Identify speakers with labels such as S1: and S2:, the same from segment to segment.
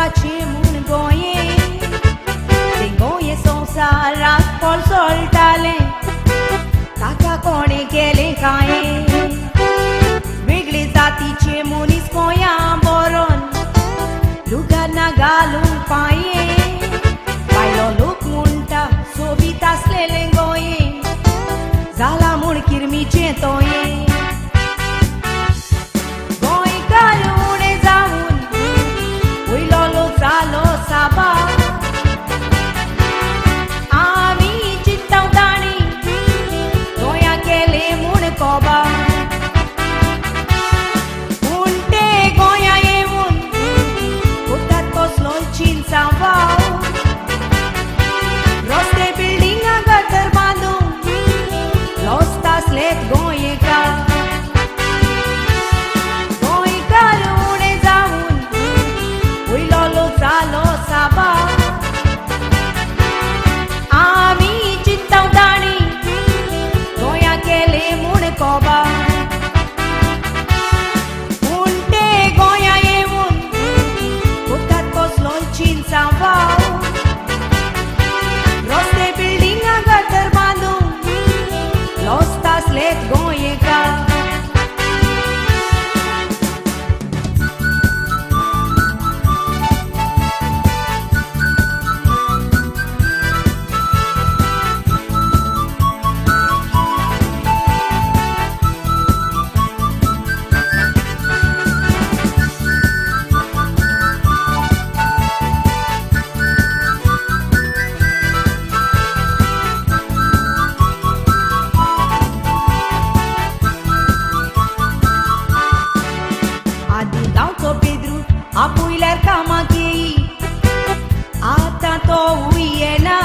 S1: वचपाचें म्हूण गोंये, तें गोंये संवसाराक पळसळटालें, ताका कोणें केलें कांय. वेगळे जातीचे मनीस गोंया बरोन लुगाना घालूंक पांये, भायलो लोक म्हणटा सोबीत आसलेलें गोंये जाला म्हूण किरमीचें तोयें. गोंयकार उणें जावन वयलो लोक जालो साबार, आमी चिंतता तांणी गोंया केलें म्हूण कोबार. पूण ते गोंया येवन कोतात कसलो चिंचावाव, रस्ते बिल्डिंगां गटर बांदून लॉस्ट आसलेत गोंयकार. गोंयकार उणें जावन वयलो लोक जालो साबार, आमी चिंतता तांणी गोंया केलें म्हूण कोबार. पूण ते गोंया येवन कोतात कसलो चिंचावाव, रस्ते बिल्डिंगां गटर बांदून लॉस्ट आसलेत गोंयकार. आदी गांवचो पेद्रू आपयल्यार कामाक येई, आतां तो येना.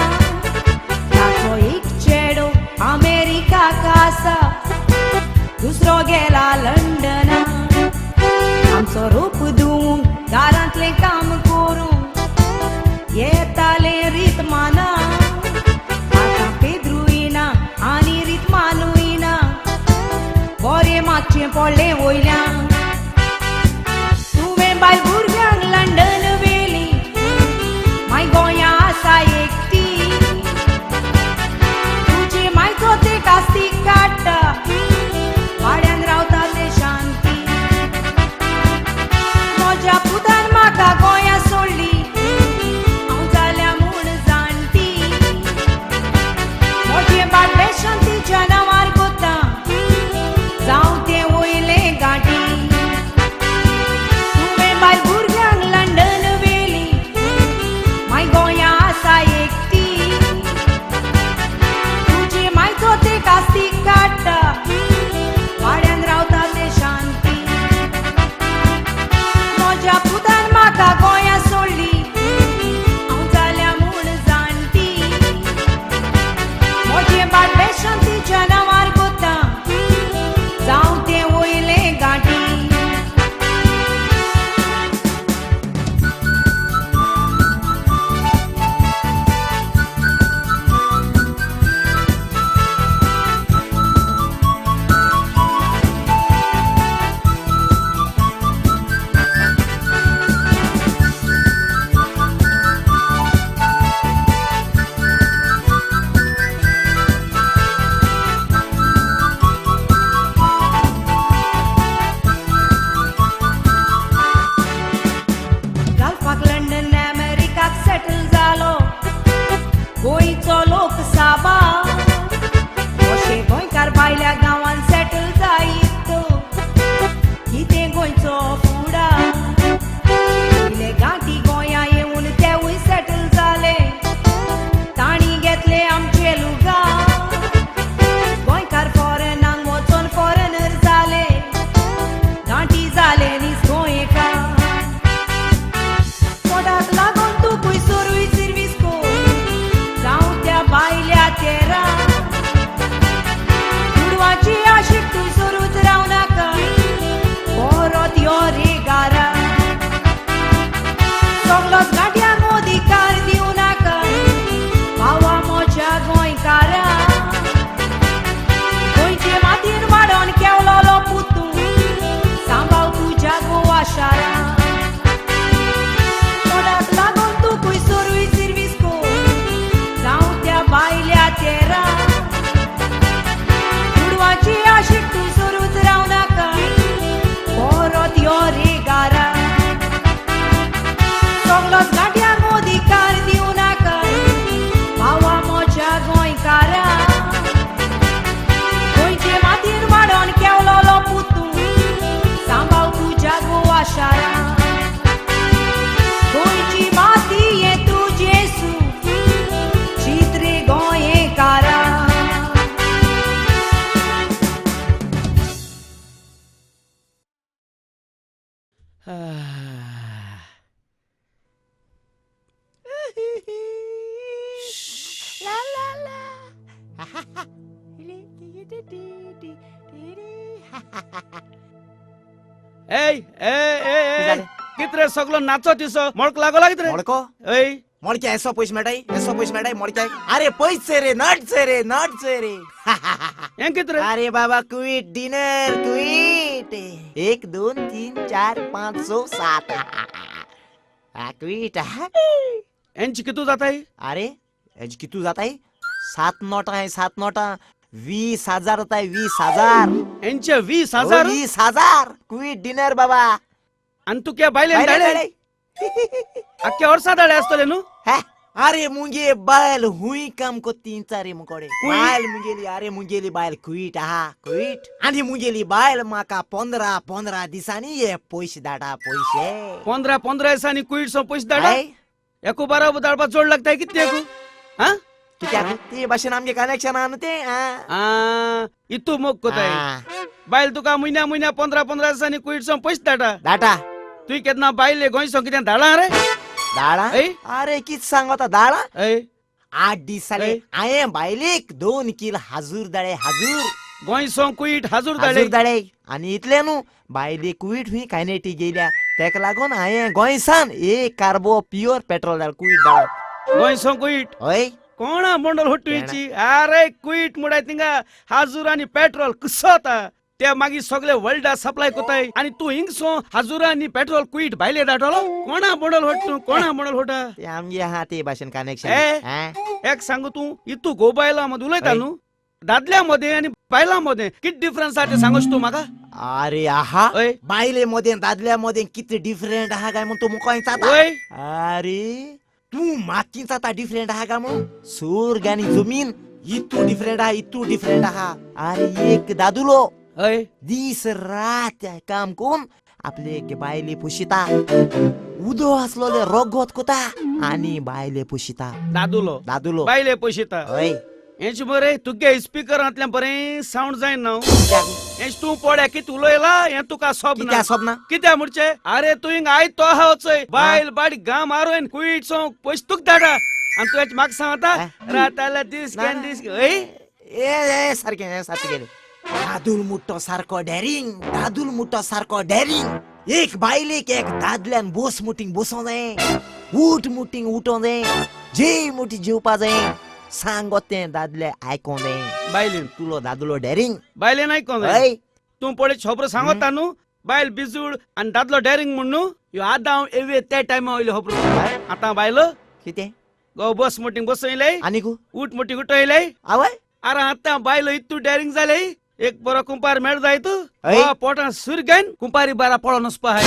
S1: ताचो एक चेडो अमेरिकाक आसा, दुसरो गेला लंडना. आमचो रोप धुवूंक दारांतलें काम करूंक येतालें रीत माना, आतां पेद्रू येना आनी रीत मानूय ना, बरें मागचें पडलें वयल्यान. तुवें बायल भुरग्यांक लंडन व्हेली, मागीर गोंया आसा एकटी. तुजे मायचो ते कास्तीक काडटा, वाड्यान रावता
S2: ए ए ए कितरे सगळो नाचो तिसो मळक लागो कितरे
S3: मळको
S2: ऐ
S3: मळके एसो पैसे मेळटाय एसो पैसे मेळटाय मळके अरे पैसे रे नटचे रे नटचे रे
S2: हें कितरे
S3: अरे बाबा क्वीट डिनर क्वीट 1 2 3 4 5 6 7 क्वीट
S2: हेंची कितू जाताय
S3: अरे हेंची कितू जाताय 7 नोटा आहे 7 नोटा 20,000 जाताय 20,000
S2: हेंचे 20,000
S3: 20,000 क्वीट डिनर बाबा
S2: आणि तू क्या बायले धाडे अख्ख्या वर्सा धाडे आसतले न्हू
S3: अरे मुंगे बायल हुई काम को तीन चार मुकोडे बायल मुंगेली अरे मुंगेली बायल क्वीट आहा क्वीट आणि मुंगेली बायल माका 15 15 दिसांनी ये पैसे धाडा पैसे
S2: 15 15 दिसांनी क्वीट सो पैसे धाडा एको बराबर धाडपा जोड लागताय कितले हा
S3: कित्याक ते भाशेन आमगे कनेक्शन आहा न्हू ते
S2: इतू मोग कोताय बायल तुका म्हयन्या म्हयन्या 15 15 दिसांनी क्वीट सो पैसे धाडा
S3: धाडा
S2: तुय केन्ना बायले गोंयसो कितें धाडा रे
S3: दाडा अरे कित सांगता दाडा 8 दीस जाले हांवें बायलेक 2 किल हाजूर दाळे हाजूर
S2: गोंयसो कुईट हाजूर दाळे
S3: दाळे आनी इतलें न्हू बायले कुईट हुंय कायनेटी गेल्या तेका लागून हांवें गोंयसान 1 कार्बो प्युअर पेट्रोल दाळ कुईट दाळ
S2: गोंयसो कुईट
S3: हय
S2: कोणा मंडल हटुयची अरे कुईट मुडाय थिंगा हाजूर आनी पेट्रोल कुसोता ते मागीर सगळे वर्ल्डा सप्लाय कोताय आनी तूं हिंगसो हाजुरा आनी पेट्रोल कुईट भायले धाडटलो कोणा मंडल होट तूं कोणा मंडल होटा
S3: ते आमगे आहा ते भाशेन कनेक्शन
S2: एक सांगू तूं इतू गो बायलां मदें उलयता न्हू दादल्या मदें आनी बायलां मदें कित डिफरन्स आहा तें सांगूच तूं म्हाका
S3: अरे आहा बायले मदें दादल्या मदें कितें डिफरंट आहा काय म्हूण तूं मुखार जाता अरे तूं म्हाका जाता डिफरंट आहा काय म्हूण स्वर्ग आनी जमीन इतू डिफरंट आहा इतू डिफरंट आहा अरे एक दादुलो दीस रात काम करून आपले बायले पोशिता उदो आसलोले रोगोत कोता आनी बायले पोशिता
S2: दादुलो दादुलो बायले पोशिता
S3: हय
S2: हेच बरे तुगे स्पीकरांतल्यान बरें सावंड जायना हेच तूं पळय कित उलयला हें तुका सोबना
S3: सोबना
S2: कित्याक म्हणचे अरे तूं हिंग आयत तो आहा वचय बायल बाडी गाम मारून कुईट सो पयशे तुका धाडा आनी तूं हेच म्हाका सांगता राताला दीस can दीस हय
S3: ए सारकें हें सारकें गेलें दादूल मुट्टो सारको डॅरिंग दादूल मुट्टो सारको डॅरिंग एक बायलेक एक दादल्यान बोस मुटींग बसों जाय उठ मुटींग उठों जाय जे मुठी जेवपा जाय सांगो तें दादले आयकों जाय
S2: बायलेन
S3: तुलो दादुलो डॅरिंग
S2: बायलेन आयकों जाय तूं पळय खबर सांगता न्हू बायल बिजूड आनी दादलो डॅरिंग म्हूण न्हू ह्यो आतां हांव एवे त्या टायमा वयल्यो खबर आतां बायलो
S3: कितें
S2: गो बस मुटींग बसयलें
S3: आनीक
S2: उठ मुटींग उठयलें
S3: आवय
S2: अरे आतां बायलो इतू डॅरिंग जालें एक बरो कुंपार मेळ जाय तूं पोटान सूर घेवन कुंपारी बारा पळोवन वचपा आहाय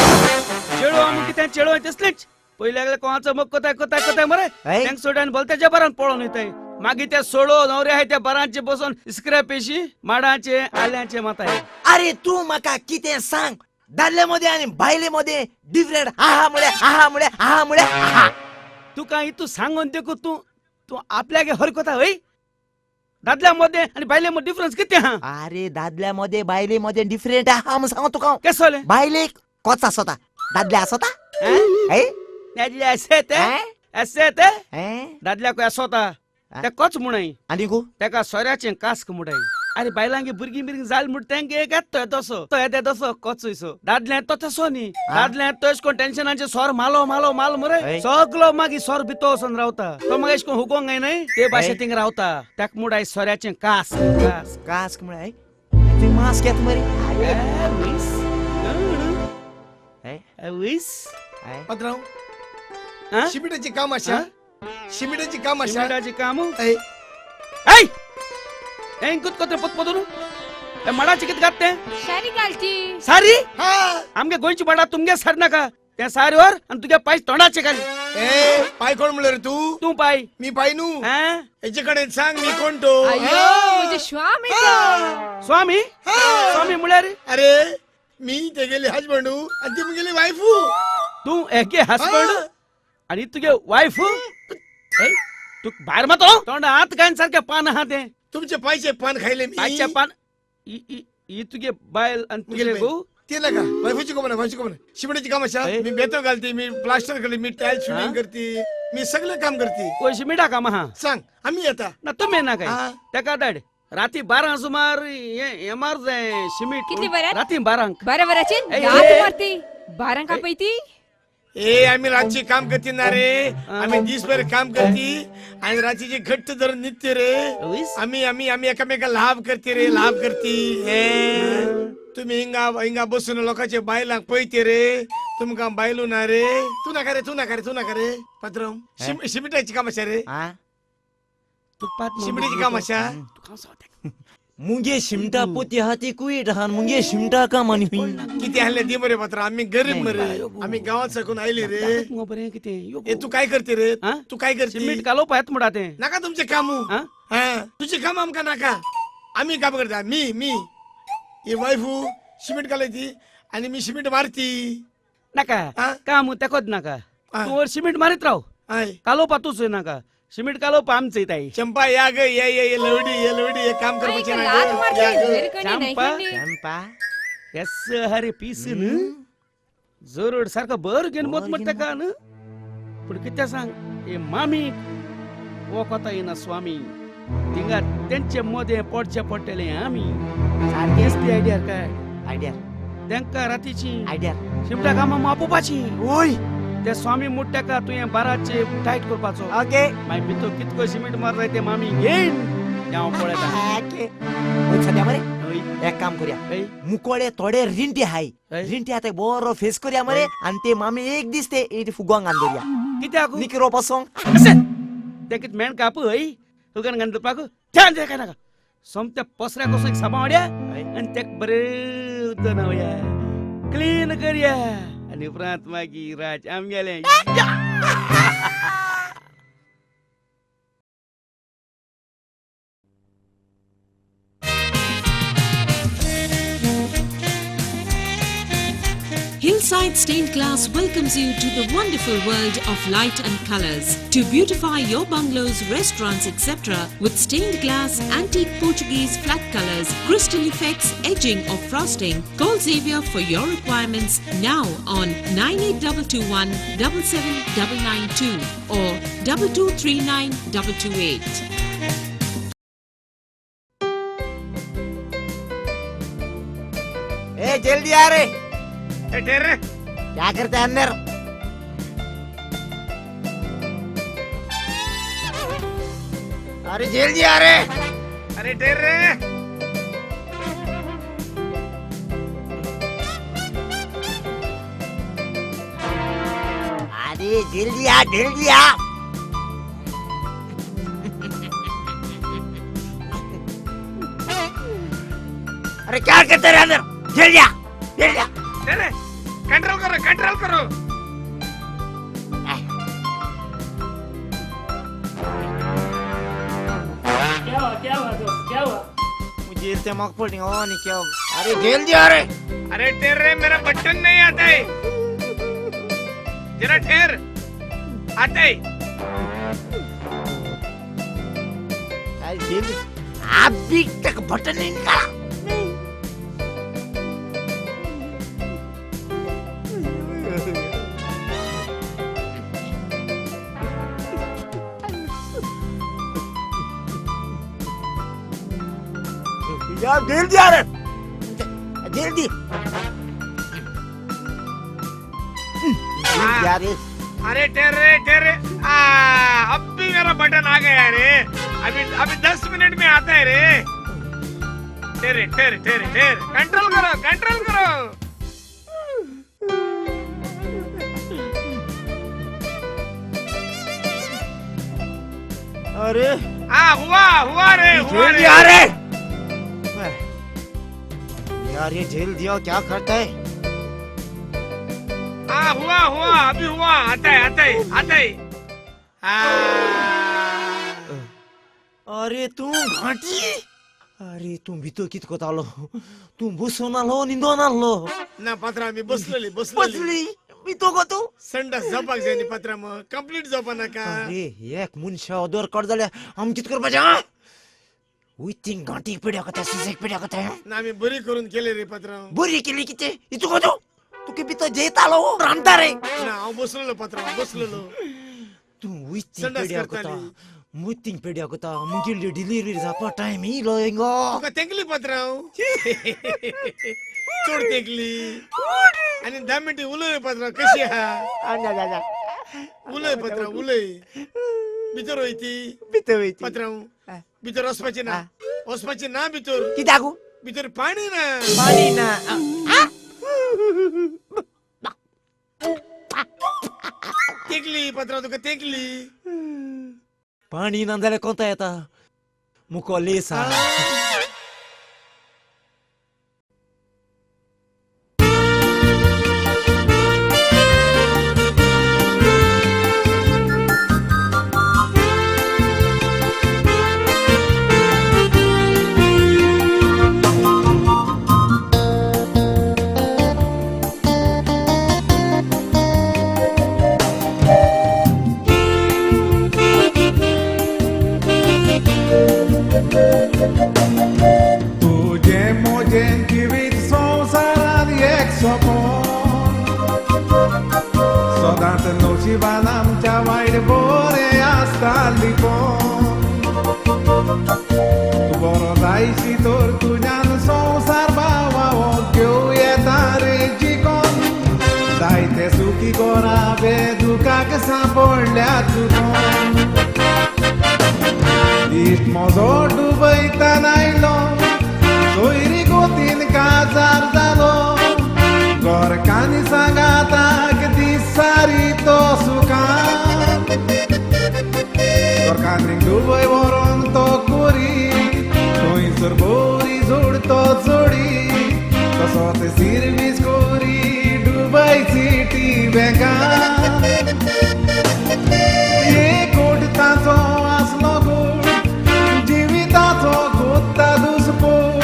S2: चेडो आमी कितें चेडो तसलेच पयले कोणाचो मोग कोताय कोताय कोताय मरे तेंक सोडून भलत्याच्या बारान पळोवन वयताय मागीर ते सोडो न्हवरे आहाय त्या बारांचे बसून स्क्रॅपेशी माडाचे आल्याचे माताय
S3: अरे तूं म्हाका कितें सांग दादले मदें आनी बायले मदें डिफरंट आहा म्हळ्यार आहा म्हळ्यार आहा म्हळ्यार आहा
S2: तुका इतू सांगून देखू तूं तूं आपल्याक हर कोता हय दादल्या मध्ये आणि बायले मध्ये डिफरन्स किती हा
S3: अरे दादल्या मध्ये बायले मध्ये डिफरंट आहा म्हूण सांगो तुका
S2: कसो
S3: बायलेक कोच आसता दादले आसता
S2: दादले आसता आसता दादल्याक आसता ते कोच म्हणय
S3: आनीक
S2: तेका सोऱ्याचें कास्क म्हणय अरे बायलांगे भुरगीं बिरगीं जाल म्हूण तेंगे एक येता तसो तो येता तसो कोचयसो दादल्या तो तसो न्ही दादल्या तो एश कोण टेन्शनाचे सोर मालो मालो माल मरे सगलो मागीर सोर भितर वचोन रावता तो मागीर एश कोण हुगोंक जाय न्हय ते भाशेन थिंग रावता ताका मुडाय सोऱ्याचें कास्क कास्क
S3: कास्क म्हळ्यार मास्क येता मरे
S4: पात्रांव शिमिटाची काम आसा शिमिटाची काम आसा
S2: शिमिटाची काम ऐ हें कित कोत्रे पोतपोतून हे माडाचे कित घात तें
S1: सारी घालची
S2: सारी आमगे गोंयची माडा तुमगे सार नाका ते सारी वर आनी तुगे पाय तोंडाचे घाल
S4: ए पाय कोण म्हणलं रे तू
S2: तू पाय
S4: मी पाय न्हू हेचे कडेन सांग मी कोण तो
S1: अयो म्हणजे स्वामी
S2: स्वामी स्वामी म्हळ्यार
S4: अरे मी तेगेली हजबंड आणि ती मुगेली वायफू
S2: तू एके हजबंड आणि तुगे वायफ तू भायर मातो तोंड हात घालून सारखे पान आहा ते
S4: तुमचे पायचे पान खायले मी
S2: पायचे पान ही तुगे बायल आणि तुगे गो
S4: ते नका वायफूची कोण वायफूची कोण शिमण्याची काम अशा मी बेतो घालते मी प्लास्टर करते मी टाईल शूटिंग करते मी सगळे काम करते
S2: कोण शिमिटा काम हा
S4: सांग आम्ही येता
S2: ना तुम्ही ना काय तेका धाड राती 12 सुमार हे मार जाय शिमीट.
S1: कितली बऱ्यात?
S2: राती 12.
S1: 12 वराची रात मारती 12 कापयती.
S4: ए आम्ही रातची काम करते ना रे, आम्ही दिसभर काम करती आणि रात्रीचे घट्ट धरून निघते रे. आम्ही आम्ही आम्ही एकामेका लाभ करते रे, लाभ करती. तुम्ही हिंगा हिंगा बसून लोकांचे बायलांक पळयते रे, तुमका बायलो ना रे. तू नका रे, तू नका रे, तू नका रे पात्रम. शिमिटाची काम आसा रे, शिमिटाची काम आसा.
S3: मुगे शिमटा पोती हाती कुईट हान मुगे शिमटा काम आणि
S4: किती हाणले दी मरे पात्र. आम्ही गरीब मरे, आम्ही गावात सकून आयले रे.
S2: बरे किती
S4: ए तू काय करते रे, तू काय करते?
S2: शिमीट कालो पायात म्हणा ते
S4: नाका तुमचे काम. तुझे काम आमका नाका, आम्ही काम करता. मी मी ही वायफू शिमीट घालायची आणि मी शिमीट मारती.
S2: नाका काम तेकोच नाका, तू वर शिमीट मारीत राव, कालोपा तूच नाका. शिमीट कालोपा आमचे ताई.
S4: चंपा या ग, ये ये ये लवडी, ये लवडी, हे काम करपाचें ना.
S2: चंपा चंपा एस हरे पीस न जरड सारखं बर घेवन मोत म्हणटा का न्हू. पूण कितें सांग, हे मामी वो कोता येना स्वामी, थिंगा तेंचे मदें पडचें पडटलें आमी. सारकेच ती आयडिया काय
S3: आयडिया
S2: तेंका रातीची
S3: आयडिया
S2: शिमटा कामां मापोवपाची.
S3: ओय
S2: ते स्वामी मुट्ट्याका तुवें बाराचे टायट करपाचो.
S3: ओके
S2: मागीर भितर कितको सिमेंट मारताय ते मामी घेन हांव पळयता.
S3: सद्या मरे एक काम करूया, मुकोडे थोडे रिंटी हाय, रिंटी आतां बरो फेस करूया मरे आणि ते मामी एक दीस ते फुगोंक घालून दवरुया.
S2: कित्याक
S3: निकी रोप वसोंक
S2: ते कितें मेण काप हय फुगान घालून दवरपाक ध्यान काय नाका. सोमत्या पसऱ्या कसो एक साबण हाडया आनी तेका बरें उदक न्हावया, क्लीन करया आनी उपरांत मागीर राज आमगेलें.
S5: Hillside Stained Glass welcomes you to the wonderful world of light and colors. To beautify your bungalows, restaurants, etc. with stained glass, antique Portuguese flat colors, crystal effects, edging or frosting, call Xavier for your requirements now on 98221 77992 or 2239 228.
S3: Hey, जल्दी आ रे.
S4: क्या
S3: करते हैं अंदर? अरे जल्दी आ रे.
S4: अरे ठहर रे.
S3: अरे जल्दी आ, जल्दी आ. अरे क्या करते रे अंदर? जल्दी आ, जल्दी आ.
S4: कंट्रोल करो, कंट्रोल करो.
S2: क्या हुआ, क्या हुआ दोस्त, क्या हुआ?
S3: मुझे इतने मग पड़ेंगे और नहीं क्या. अरे जल्दी आ रे.
S4: अरे ठहर रे, मेरा बटन नहीं आता है. जरा ठहर, आता है.
S3: अरे अभी तक बटन नहीं निकाला. यार जल्दी आ रे, जल्दी यार.
S4: अरे ठहर रे, ठहर रे. अब भी मेरा बटन आ गया रे. अभी अभी 10 मिनट में आता है रे. ठहरे ठहरे ठहरे ठहर, कंट्रोल करो, कंट्रोल करो.
S3: अरे
S4: हाँ हुआ, हुआ रे, हुआ रे.
S3: आ रे यार, ये जेल दिया क्या करता है?
S4: हाँ हुआ, हुआ, अभी हुआ. आता है, आता है, आता है.
S3: अरे तू घाटी, अरे तू भीतर कितको तालो, तू बसून आलो निंदोन आलो
S4: ना पात्रा. आम्ही बसलेली बसलेली
S3: बसली भीतो गो तू.
S4: संडास जावपाक जाय न्ही पात्रा, मग कंप्लीट जावपा नाका.
S3: अरे एक मनशा अदर कर जाल्यार आमी कितें करपाचें? हा वयतींग गांठीक पिड्या कथा, सुसेक पिड्या कथा.
S4: ना आमी बरी करून केले रे पात्रा.
S3: बरी केली कितें? इतू गो तू, तुका भितर जेतालो रांदता रे.
S4: ना हांव बसलेलो पात्रा, बसलेलो.
S3: तू वयतींग
S4: संडास
S3: पिड्या कथा.
S4: करताली.
S3: मुतींग पेड्या कोता मुगेली डिलिव्हरी जावपा टायम येयलो हिंगा.
S4: तुका तेंकली पात्रांव, चड तेंकली. आनी 10 मिनटां उलय पात्रांव, कशी आहा? उलय पात्रांव उलय. भितर वयती?
S3: भितर वयती
S4: पात्रांव. भितर वचपाची ना, वचपाची ना भितर.
S3: कित्याक?
S4: भितर पाणी ना.
S3: पाणी ना.
S4: तेंकली पात्रांव, तुका तेंकली.
S3: पाणी ना जाल्यार कोंता येता? मुको लेस आहा.
S6: सदांच नशिबान आमच्या वायट बरें आसता लिपोन. तूं बरो जायशी तर तुज्यान संवसार भावा घेवं येता रे जिकोन. जायते सुखी गोराबे दुखाक सांपडल्या चुकोन. इश्ट म्हजो डुबयतना आयलो, सोयरी गोतीन काजार जालो. घरकान्नी सांगाताक दीस सारी तो सुखान. घरकान्नीक दुबय व्हरोन तो कोरी, थंयसर बोरी जोडतो जोडी. तसोच सिर्वीस कोरी दुबय सिटी बँकान. एक कोट ताचो आसलो गोड, जिविताचो गोत्ता दुसपोट.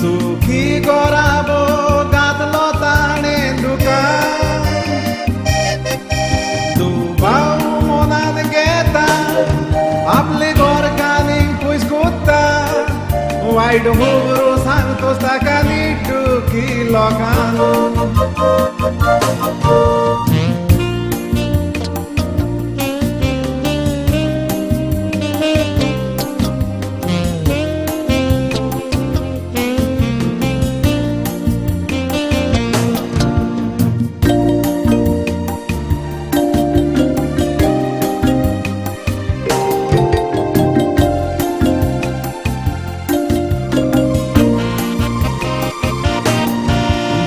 S6: सुखी गोराबो घातलो ताणें दुकान. दुबाव मनान घेता, आपले घरकान्नीक पयस कोत्ता. वायट खबरो सांगतोच ताका निटुकी लोकांक.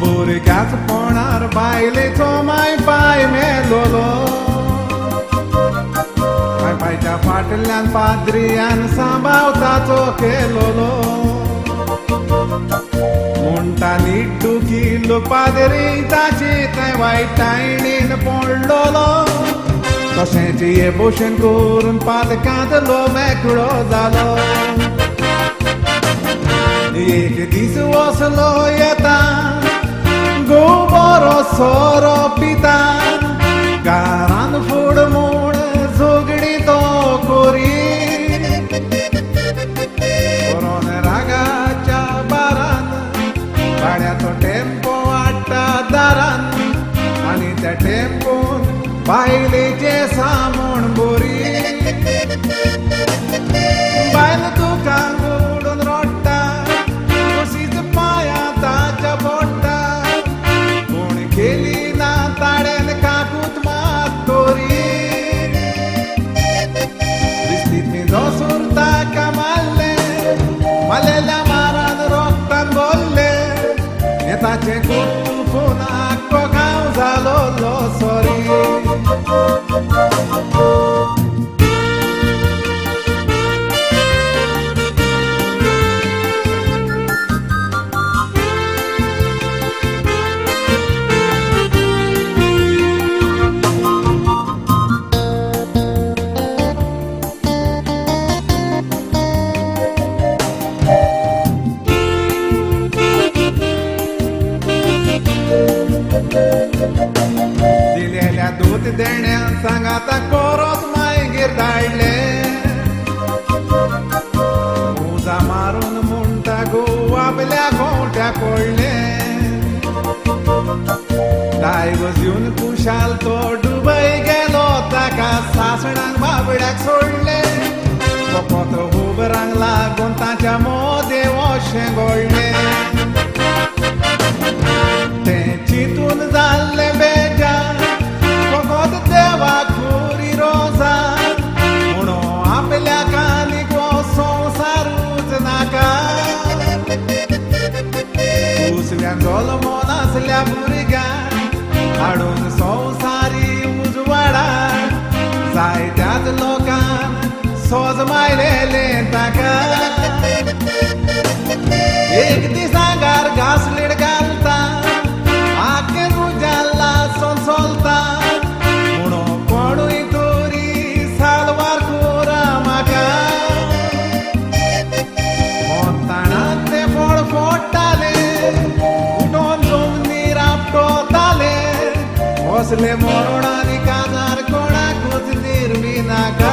S6: भुरग्याचपणार बायलेचो माय पाय मेलोलो. माय पायच्या फाटल्यान पाद्रियान सांबाव ताचो केलोलो. म्हणटा निड्डुकी लोक पाद्री ताची थंय वायटायणीन पडलोलो. तशेंच हे भशेन करून पातकांतलो मेकळो जालो. एक दीस वसलो येता, गोबरो सोरो पिता. घरान फूड म्हूण झगडी तो कोरी. कोरोन रागाच्या बारान भाड्याचो टेम्पो हाडटा दारान. आनी त्या टेम्पोन बायलेचें सामण बोरी. बायल तुका उडून रोडटा, कशीच पांया ताच्या बोडटा. कोण केली ना ताणें काकूत मात तोरी. दिसली पिंजो सुरताका मारलें, मारलेल्या मारान रोगतान बोल्लें. हें ताचें कुट्टू फोन आख्खो गांव जालो सॉरी. दिलेल्या दूद देण्यान सांगाता परत मागीर धाडले. मुजा मारून म्हणटा गो आपल्या गोंट्या पडले. डायवर्स येवन कुशाल तो दुबय गेलो, ताका सासणाक बाबड्याक सोडले. असले मरण आनी काजार कोणाकूच निर्मी नाका.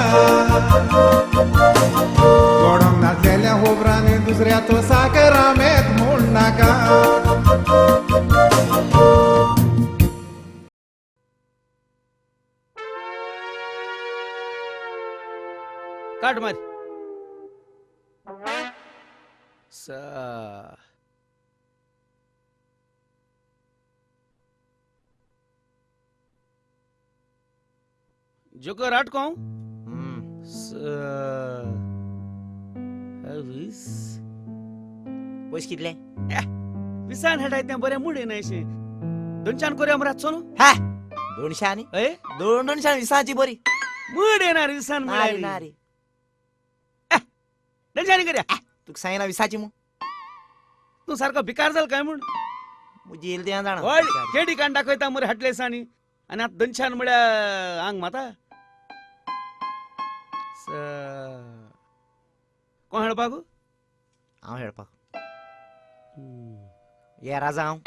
S6: कोणोंक नासलेल्या होबरांनी दुसऱ्याचो साकरामेत म्हूण नाका.
S2: काट मार. जोकर आठ कोण? 20.
S3: पयशे कितले?
S2: विसान हेडाय तें बरें मुडे न्हय अशें. दोनशान कोरया मरे रातचो न्हू.
S3: हा 200 आनी
S2: हय
S3: 200 विसाची बरी
S2: मुड येणार विसान
S3: ना रे, ना रे.
S2: 200 करया.
S3: तुका सांगिना विसाची मग.
S2: तूं सारको भिकार जाल काय म्हूण?
S3: म्हजी येयली तें जाणा.
S2: हय केडी काण दाखयता मरे हाटले दिसांनी आनी आतां 200 म्हळ्यार आंग माता. कोण हेळपाक?
S3: हांव हेळपाक. ये राजा हांव.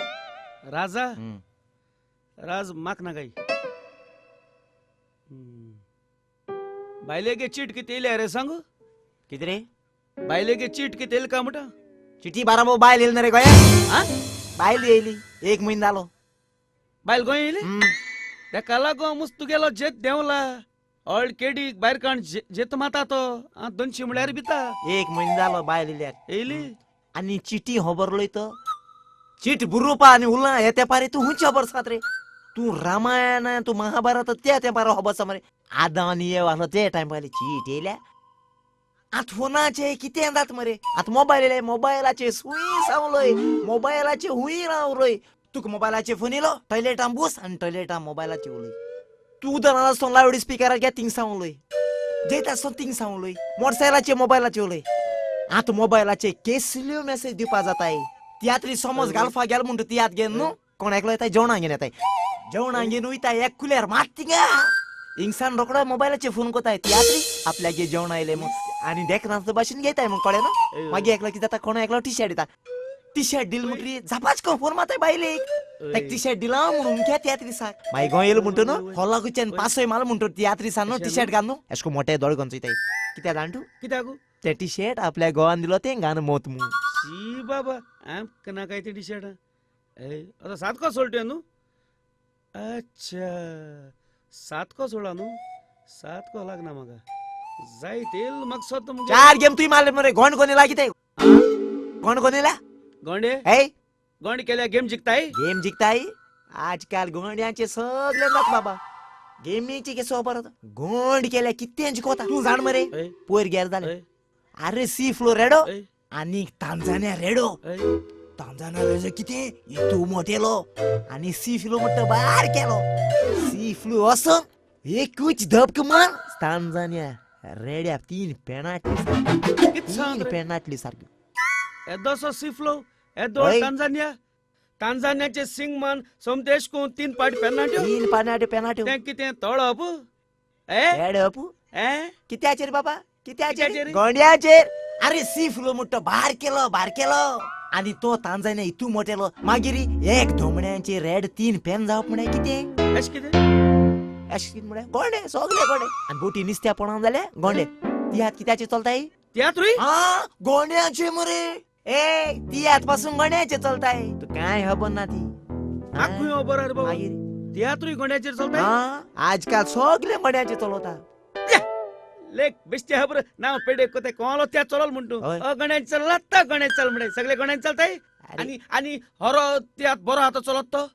S2: राजा? राज माक ना काय. बायलेगे चीट कितें येयल्या रे सांगू?
S3: कितें रे?
S2: बायलेगे चीट कितें येयली काय म्हणटा?
S3: चिटी बाराबो बायल येयली ना रे गोंया. बायल येयली 1 म्हयनो जालो.
S2: बायल गोंय येयली? तेका लागून मुस तुगेलो जेत देंवला. ऑल्ड केडी भायर काण जेत माता तो 200 म्हळ्यार भिता.
S3: 1 म्हयनो जालो बायल येयल्यार.
S2: येयली?
S3: आनी चिटी खबर लय तो चीट बुरोवपा आनी उरला हे तेंपार तूं खंयची खबर सात रे? तूं रामायण तूं महाभारत त्या तेंपार खबर आसा मरे. आदां आनी एव आसलो ते टायमार चीट येयल्या. आतां फोनाचे कितें जाता मरे. आतां मोबायल येयले, मोबायलाचे सुई सांवलय, मोबायलाचे हुंय रावलय. तुका मोबायलाचे फोन येयलो टॉयलेटान बस आनी टॉयलेटान मोबायलाचे उलय. तूं उदरान आसतना लावड स्पिकरार घे थिंग सांवलय, जेयता आसतना थिंग सांवलय, मोटरसायकलाचे मोबायलाचे उलय. आतां मोबायलाचे केसल्यो मॅसेज दिवपा जाताय. तियात्री समज घालपा गेलो म्हणटा तियात्र घेवन न्हू कोण एकलो येताय जेवणाक घेवन येताय, जेवणाक घेवन वयता एक कुल्यार मात थिंगा हिंगसान रोकडो मोबायलाचेर फोन कोताय तियात्री आपल्यागे जेवण आयलें म्हूण आनी देखनासलो भाशेन घेताय म्हूण कळ्ळें न्हू. मागीर एकलो कितें जाता कोण एकलो टी शर्ट दिता, टी शर्ट दिल म्हणटकीर जापाच कोण फोन मारताय बायलेक ताका टी शर्ट दिला म्हणून उमक्या तियात्रिसाक. मागीर गोंय येयलो म्हणटा न्हू हॉलाकुच्यान पासय मारलो म्हणटा तियात्रिसान न्हू टी शर्ट घाल न्हू एशको मोटे दोळे गंजयताय. कित्याक जाण तूं?
S2: कित्याक
S3: तें टी शर्ट आपल्या गोवान दिलो तें घान मोत म्हूण.
S2: शी बाबा आमकां नाकाय तें टी शर्ट. आतां सातको सोलट्यो न्हू. अच्छा सातको सोडा न्हू, सातको लागना म्हाका जाय तेल म्हाका सोद.
S3: 4 गेम तुवें मारले मरे. गोंड कोनेला कितें? गोंड कोनेला?
S2: गोंडे
S3: हे
S2: गोंड केल्या गेम जिखताय.
S3: गेम जिखताय आजकाल गोंड्यांचे सगळे जात बाबा. गेमीची केसो खबर गोंड केल्या कितें जिखोता तूं जाण मरे. पयर गेल जालें. अरे सी फ्लो रेडो आनी तांजानिया रेडो. तांजानिया रेडो कितें इतू मोटेलो आनी सी फ्लो म्हणटा बार केलो. सी फ्लू वचून एकूच धपक मार तांजानिया रेड्या 3 पेनाटली, 3 पेनाटली सारक्यो.
S2: येदोसो सी फ्लो येदो तांजानिया. तांजानियाचे सिंग मान सोमतेश कोण 3 पाट पेनाट्यो,
S3: 3 पानाट्यो पेनाट्यो.
S2: तें कितें तळप
S3: हेडप कित्याचेर बाबा? कित्याचेर? गोंड्याचेर. अरे सी फ्लो म्हणटा भार केलो, भार केलो आनी तो तांजानिया इतू मोटेलो. मागीर एक धोमड्यांचे रेड 3 पेन जावप म्हळ्यार कितें?
S2: अशें कितें?
S3: अशें कितें म्हळ्यार गोंडे सगळे गोंडे आनी बोटी निस्त्या पणान जाल्यार गोंडे. तियात्र कित्याचे चलताय?
S2: तियात्रूय
S3: आं गोंड्याचे मरे. ए तियात्र पासून गोंड्याचे चलताय. तूं कांय खबर ना ती.
S2: म्हाका खबर रे बाबा. तियात्रूय गोंड्याचेर चलताय
S3: आजकाल सगळे गोंड्याचे चलता.
S2: लेक बेश्टे खबर ना पेडे कोते कोणालो त्या चलल म्हणटू गण्यान चलला ता गण्यान चल म्हणे सगळे गण्यान चलताय. आनी आनी हरो त्यात बरो हातो चलत तो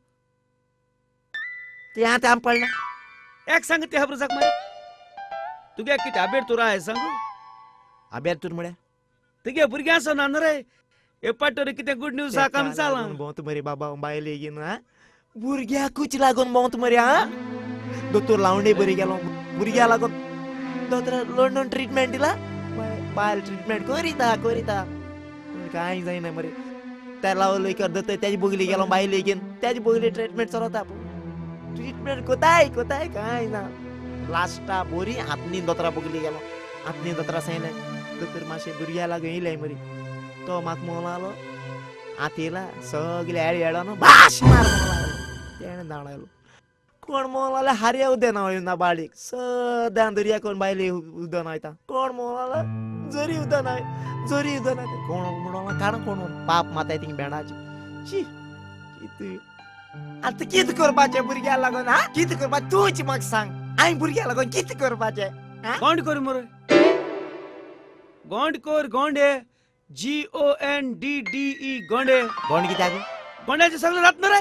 S3: ते आतां आम पडना.
S2: एक सांग ते खबर जाक मारे तुगे कितें आबेर तुरा आहे सांगू?
S3: आबेर तूर म्हळ्यार
S2: तुगे भुरग्यां आसा ना रे हे पाटोरी कितें गुड न्यूज आसा आमी चला
S3: भोंवत मरे बाबा बायले घेवन हा भुरग्याकूच लागून भोंवत मरे हा. दोतोर लावणे बरी गेलो भुरग्या लागून दोतोर लंडन ट्रिटमेंट दिला बायल ट्रिटमेंट करिता करिता कांय जायना मरे. त्या लावलो कर दोतोर त्याची बगली गेलो बायले घेवन त्याची बगली ट्रिटमेंट चलता. ट्रिटमेंट कोताय कोताय कांय ना. लास्टा बोरी आतनी दोतोरा बगली गेलो आतनी दोतोरा सांगलें दोतोर मातशें भुरग्या लागून येयलें मरे. तो म्हाका म्हणूंक लागलो आतां येयला सगळे हेड हेडो न्हू भाश मार म्हणूंक लागलो. तेणें धांवडायलो. कोण मोलाले हारया उदेना ना बाळीक सदां दर्या कोण बायले उदना वयता कोण मोलाले जरी उदना जरी उदना कोण म्हणून कारण कोण पाप माताय थिंग भेंडाची शी कितें आतां कितें करपाचें भुरग्याक लागून हा कितें करपाचें तूंच म्हाका सांग हांवें भुरग्याक लागून कितें करपाचें
S2: गोंड कर मरे गोंड कर गोंडे GONDDE गोंडे
S3: गोंड कित्याक
S2: गोंड्याचे सगळे जात ना रे.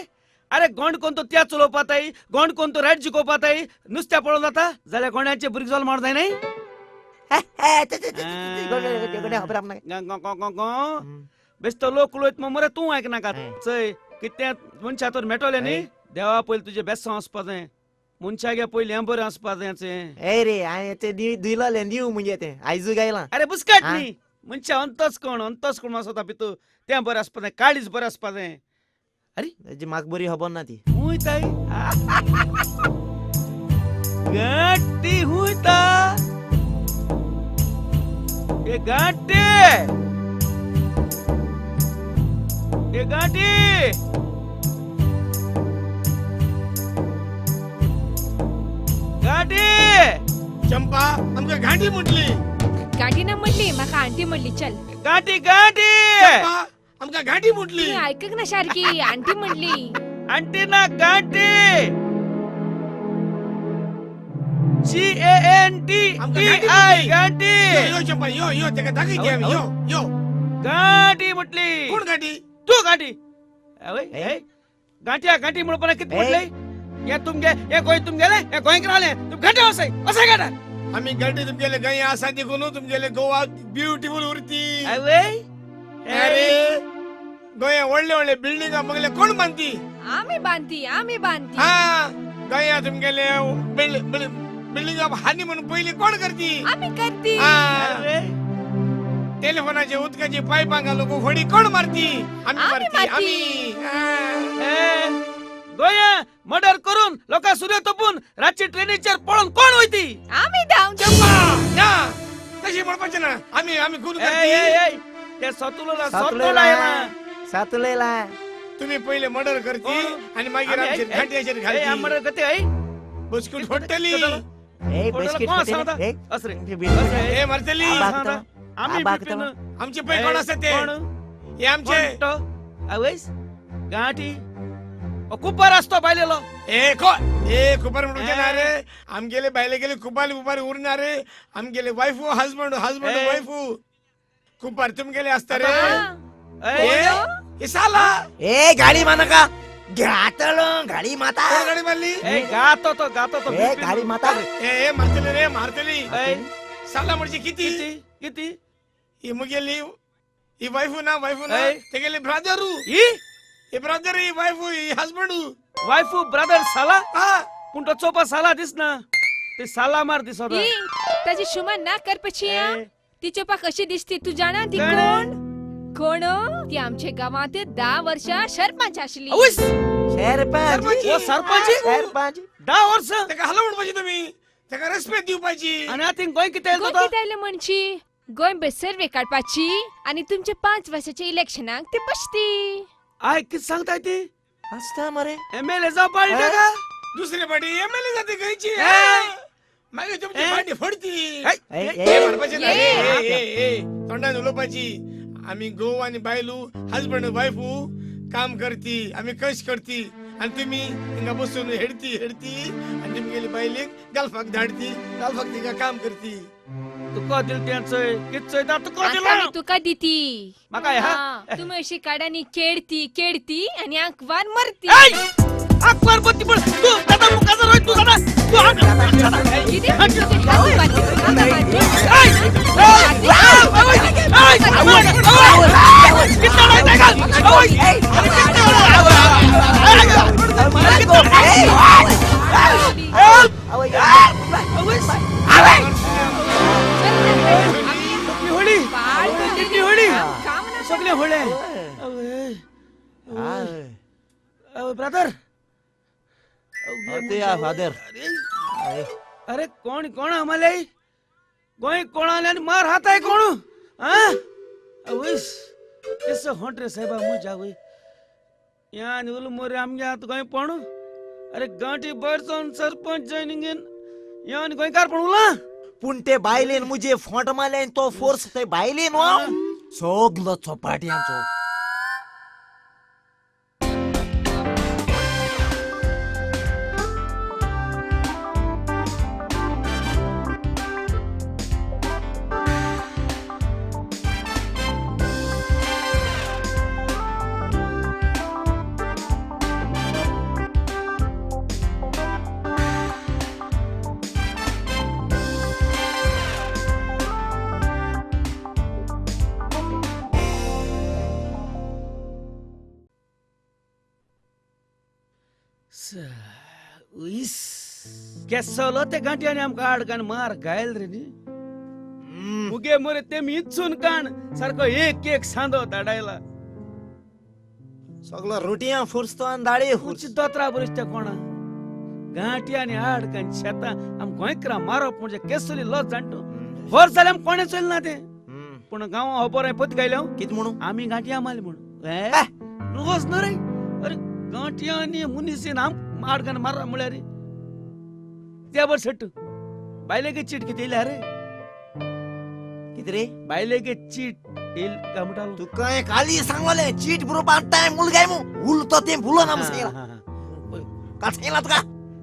S2: अरे गोंड कोण तो त्या चलोवपाताय गोंड कोण तो रायट जिखोवपाताय नुस्त्या पळोवन जाता जाल्यार गोंड्याचे भुरगे जाल मार जाय न्ही. बेस्तो लोक उलयत मरे तूं आयकनाका चय कितें मनशा तर मेटोले न्ही देवा पयलीं तुजें बेसांव वचपा जाय मनशागे पयलीं हें बरें वचपा जाय.
S3: ए रे हांवें तें दिलोलें दिव म्हणजे तें आयजू गायलां.
S2: अरे बुस्कट न्ही मनशा अंतस कोण आसता भितर तें बरें आसपा जाय काळीज बरें आसपा जाय. अरे
S3: तेजी म्हाका बरी खबर ना ती
S2: हुंयताय गांठी हुंयता ए गांठी ए गांठी गांठी.
S4: चंपा आमकां गांठी म्हटली
S1: गांठी ना म्हटली म्हाका आंटी म्हटली. चल
S2: गांठी गांठी
S4: चंपा आमकां गांठी म्हटली
S1: आयकक ना सारकी आंटी म्हटली
S2: आंटी ना गांठी GANTI गांठी.
S4: यो चंपा यो यो तेका दाखयती आमी यो यो
S2: गांठी म्हटली.
S4: कोण गांठी?
S2: तू गांठी. अवय गांठ्या गांठी म्हणपा कितें म्हटलें हे तुमगे हे गोंय तुमगेले हे गोंयक रावले तुम गांठे वसय वसय गांठा
S4: आमी गांठी तुमगेले गोंय आसा देखून तुमगेले गोवा ब्युटिफूल उरती.
S2: अवय
S4: अरे गोंया व्हडले व्हडले बिल्डिंगा बंगले कोण बांदती?
S1: आमी बांदती आमी बांदती.
S4: हा गोंया तुमगेले बिल्डिंगा हानी म्हणून पयली कोण करती?
S1: आमी करती.
S4: टेलिफोनाचे उदकाचे पायपां घालून होडी कोण मारती? आमी मारती आमी.
S2: गोंया मर्डर करून लोकां सूर्य तोपून रातची ट्रेनीचेर पळोवन कोण वयती?
S1: आमी धांव.
S4: चंपा ना तशी म्हणपाचें ना आमी आमी खून करती.
S2: ते सतुलोला सतुलोला
S3: सातुलेला
S4: तुम्ही पहिले मर्डर करती आणि मागीर आमचेर घांट्याचेर घालती.
S2: मर्डर करते आई
S4: बिस्कुट फोडटली.
S3: ए बिस्किट फोडटली
S2: असरे
S4: ए मारतली
S2: आमी
S4: आमचे पै कोण आसा ते हे आमचे
S2: आवयस गांठी कुपार असतो बायलेलो.
S4: ए ए कुपार म्हणून ना रे आमगेले बायले गेले कुपारी उपारी उरना रे आमगेले वायफू हजबंड हजबंड वायफू कुपार तुमगेले असता रे. ए साला
S3: ए गाडी मानका घातलो गाडी माता
S4: कोण गाडी मारली?
S2: ए गातो तो गातो तो
S3: ए गाडी माता
S4: ए ए मारतली रे मारतली. साला म्हणजे किती
S2: किती
S4: ही मुगेली ही वायफू ना वायफू ना तेगेले ब्रदरू
S2: ही
S4: ही ब्रदर ही वायफू ही हजबंड
S2: वायफू ब्रदर साला. पूण तो चोपा साला दिसना ते साला मार दिसता.
S1: ताजी शुमा ना करपाची ती चोपा कशी दिसती तू जाणा? ती कोण कोण? ती आमच्या गावात 10 वर्षा सरपंच आसली.
S3: सरपंच
S2: सरपंच
S3: सरपंच
S2: 10 वर्ष
S4: ताका हलो म्हणपाची तुम्ही ताका रेस्पेक्ट दिवपाची.
S2: आनी आतां गोंय कितें
S1: गोंय कितें आयलें म्हणची गोंय बस सर्वे काडपाची आनी तुमच्या 5 वर्साच्या इलेक्शनाक ती बसती.
S2: I कितें सांगताय ती
S3: आसता मरे
S2: एमएलए जावपा ताका
S4: दुसरे पाटी एमएलए जाते गोंयची मागीर तुमची पाटी फोडती. मारपाचें ना रे तोंडान उलोवपाची. आमी घोव आनी बायलू हजबंड वायफू काम करती आमी कश करती आनी तुमी हिंगा बसून हेडती हेडती आनी तुमगेली बायलेक गल्फाक धाडती गल्फाक तिका काम करती.
S2: तुका दिल तें चोय कितें चोयता तुका दिलां
S1: तुका दिती
S2: म्हाका ह्या
S1: तुमी अशी काडांनी केडती केडती आनी आंकवार मरती.
S2: आंकवार मरती पण तूं दादा मुखाचो रोय तूं दादा तूं सगळे होळे. ब्रदर
S3: फादर
S2: अरे कोण कोण आम्हाला गोंय कोण आले आणि मार हात आहे कोण? होंट रे साहेबा मू जावय या आनी उलो मोरे आमगे आतां गोंय पण अरे गांठी भायर जावन सरपंच जॉयनिंग येवन गोंयकार पण उरला.
S3: पूण ते बायलेन मुजे फोंट मारले तो फोर्स ते बायलेन सगलो चोपाट्यांचो.
S2: केसलो ते गांठ्याने आमकां आड कान मार घायल रे न्ही. मुगे मोरे ते मी इच्छून काण सारको एक एक सांदो धाडायला.
S3: सगळो रोटयां फोर्स तो आनी दाळे
S2: उच दोतरा बरीच त्या कोणा गांठ्याने आड कान शेतां आम गोंयकारां मारप म्हणजे केसली लॉस जाणटो. वर्स जालें आम कोणें चोयलें ना तें. पूण गांवां खबर हांवें पत गायलें
S3: कितें म्हणून
S2: आमी गांठयां मारली म्हणून रोज न्हू रे. अरे गांठयांनी मुनीसीन आम आड कान मारप म्हळ्यार त्या बर सट्टू बायलेगे चीट कितें येयल्या रे.
S3: कितें रे
S2: बायलेगे चीट येयल काय म्हणटालो
S3: तुका काली सांगलें चीट बरोवपाक टायम उल काय मू उलतो तें भुलो ना सांगला काल सांगला तुका.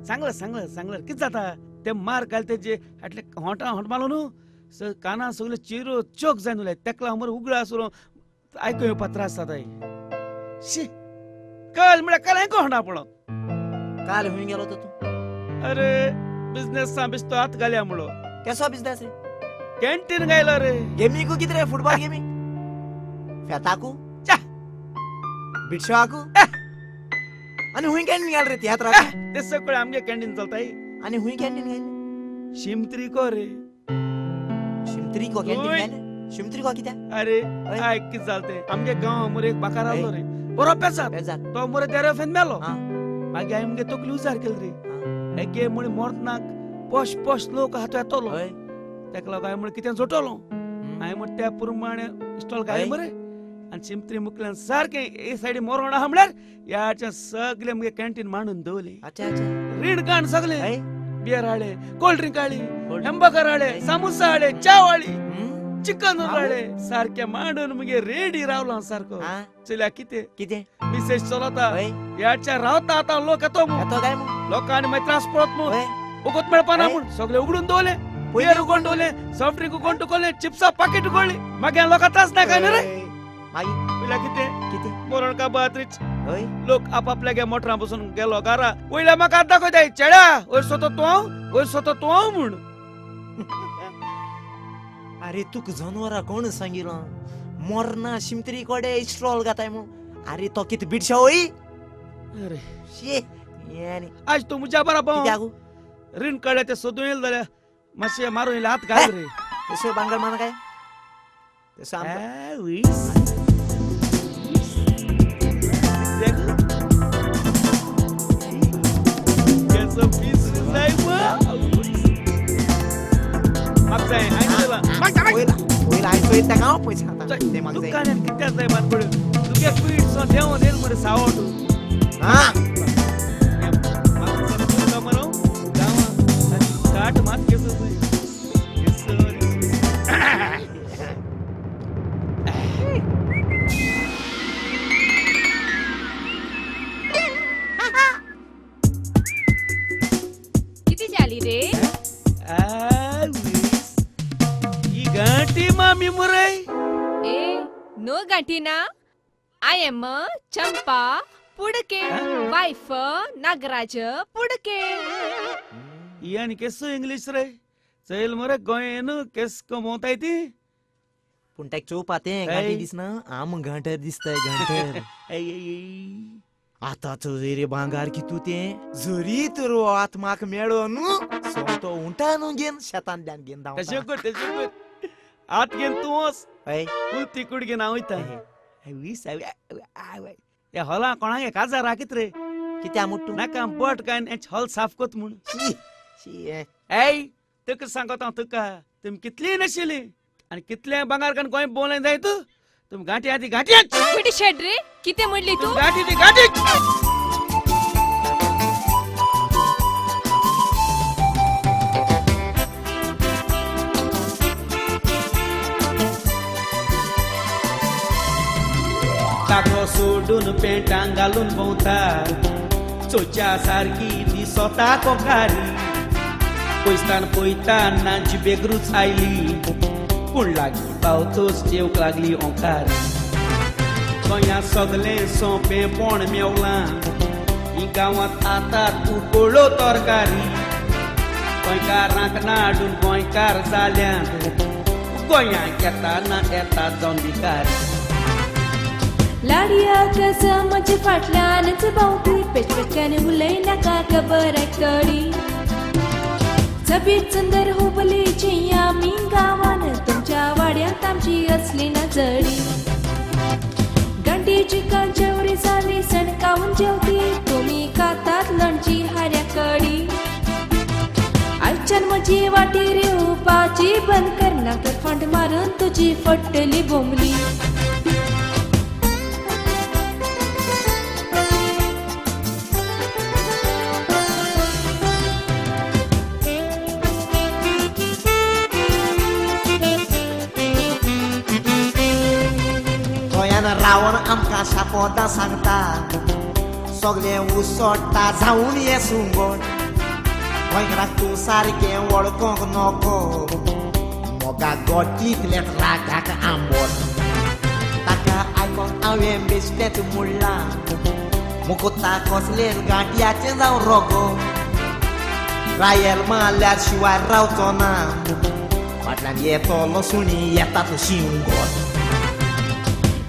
S2: सांगलें सांगलें सांगलें कितें जाता ते मार घाल तेजे आटले होंटा होंट मारलो न्हू काना सगळे चिरो चोक जायन उरले तेकला मरे उगडा आसलो आयकूं येवपा त्रास जाता. शी काल म्हळ्यार काल हांवें होंडा पळो.
S3: काल हुंय गेलो तो तूं?
S2: अरे बिजनेस बिस्तो हात घालया म्हणलो.
S3: केसो बिजनेस रे?
S2: कॅन्टीन गायलो रे.
S3: गेमीकू कितें रे? फुटबॉल गेमी फेताकू बिटशोआकू आनी हुंय कॅन्टीन घाल रे तियात्राक?
S2: ते सगळे आमगे कॅन्टीन चलताय.
S3: आनी हुंय कॅन्टीन घायले?
S2: शिमत्रिको रे.
S3: शिमत्रिको कॅन्टीन घायले? शिमत्रिको कित्याक?
S2: अरे आयक कितें जालें तें आमगे गांव मरे एक बाकार आसलो रे बरो पेजाद तो मरे देरोफेन मेलो. मागीर हांवें मुगे तकली उजार केली रे. एके म्हळे मरतनाक पोश पोश लोक हात येतलो तेका लागून हांवें म्हळें कितें जोटलो हांवें म्हण त्या प्रमाणे इस्टॉल घायलें मरे. आनी शिमत्री मुखल्यान सारकें ए सायडी मरण आहा म्हळ्यार ह्याच्या सगळे मुगे कॅन्टीन मांडून दवरली. रीण काण सगळे बियर हाडले, कोल्ड ड्रिंक हाडली, हॅम्बर्गर हाडले, सामोसा हाडले, च्याव हाडली, चिकन हाडले, सारकें मांडून मुगे रेडी रावलो सारको. चल्या कितें
S3: कितें
S2: मिसेज चलता ह्याच्या रावता आतां लोक येतो लोकांनी मागीर त्रास पडत म्हूण उगत मेळपाना म्हूण सगळे उगडून दवरले, बियर उगोवन दवरले, सॉफ्ट ड्रिंक उगोवन दवरले, चिप्सा पाकेट उगडली. मागीर लोकां त्रास नाका न्ही रे. पयल्या कितें
S3: कितें
S2: मरण काबात्रीच लोक आपापल्या मोटरां बसून गेलो घरा. वयल्या म्हाका हात दाखयताय चेड्या वयर सोतो तूं वयर सोतो तूं म्हूण.
S3: अरे तुका जनवरां कोण सांगिलां मरना शिमतरी कडे इस्ट्रॉल घाताय म्हूण? अरे तो कितें बिटशा होय?
S2: अरे
S3: शी
S2: आज तूं म्हज्या बराबर रीण काडल्या ते सोदून येयले जाल्यार मातशें मारून येयले हात घाल रे.
S3: तशें भांगर माना काय तशें.
S1: किती झाली रे?
S2: गांठी मामी मुरे.
S1: ए नो गांठी ना. I am Champa Pudke wife Nagraj Pudke.
S2: यानी केसो इंग्लिश रे चल मरे गोंयन केस कमोवताय ती.
S3: पूण ताका चोवपा तें गांठी दिसना आम गांठर दिसताय गांठर. आतां चोय रे भांगार कितू तें जरी तर आत्माक मेळो न्हू सोमतो उंटा न्हू घेवन शेतांतल्यान घेवन धांवता.
S2: तशें कर तशें कर आत घेवन तूं वच उलती कूड घेवन हांव वयता. ह्या हॉला कोणाक काजार राखीत रे
S3: कित्या मुट्टू
S2: नाका बोट काय हॉल साफ कोत म्हूण. ऐ तुका सांगता हांव तुका तुमी कितलीय नाशिल्ली आनी कितलें भांगार कान गोंय भोंवलें जाय तूं तुमी गांठी आहा ती गांठी.
S1: शेड रे कितें म्हणली तूं?
S2: गांठी ती गांठी. दागलो सोडून पेंटां घालून भोंवता, चोच्या सारकी दिसता कोकारी. पयसतान पयताना जिबेक रूच आयली, पूण लागीं पावतोच येवंक लागली ओंकारी. गोंया सगलें सोंपेंपण मेवलां, ही गांवांत आतां उकळो तरकारी. गोंयकारांक नाडून गोंयकार जाल्यात, गोंयांक येताना येता जावन भिकारी.
S1: लाडया कसं म्हजे फाटल्यानच भोंवती, पेचपेच्यान उलयनाका खबर आयकली. सबीत सुंदर हुबलीची आमी गांवान, तुमच्या वाड्यांत आमची असली नजरी. गांठीची कांचेवरी जाली सणकावून जेवती, तुमी खातात लोणची हाऱ्या कडी. आयच्यान म्हजी वाटेर येवपाची बंद करना, तर फांट मारून तुजी फट्टली बोंबली.
S3: गोंयान रावन आमकां शापोतां सांगता, सगळें उसोडटा जावन हें सुंगट. गोंयकाराक तूं सारकें वळखोंक नको, मोगा गोटींतलें रागाक आंबट. ताका आयकोन हांवें बेश्टेंच म्हणलां, मुकोता कसलें गांठयाचें जावं रोगो. रायल मारल्यार शिवाय रावचो ना, फाटल्यान येतलो सुणी येतात शिंगट.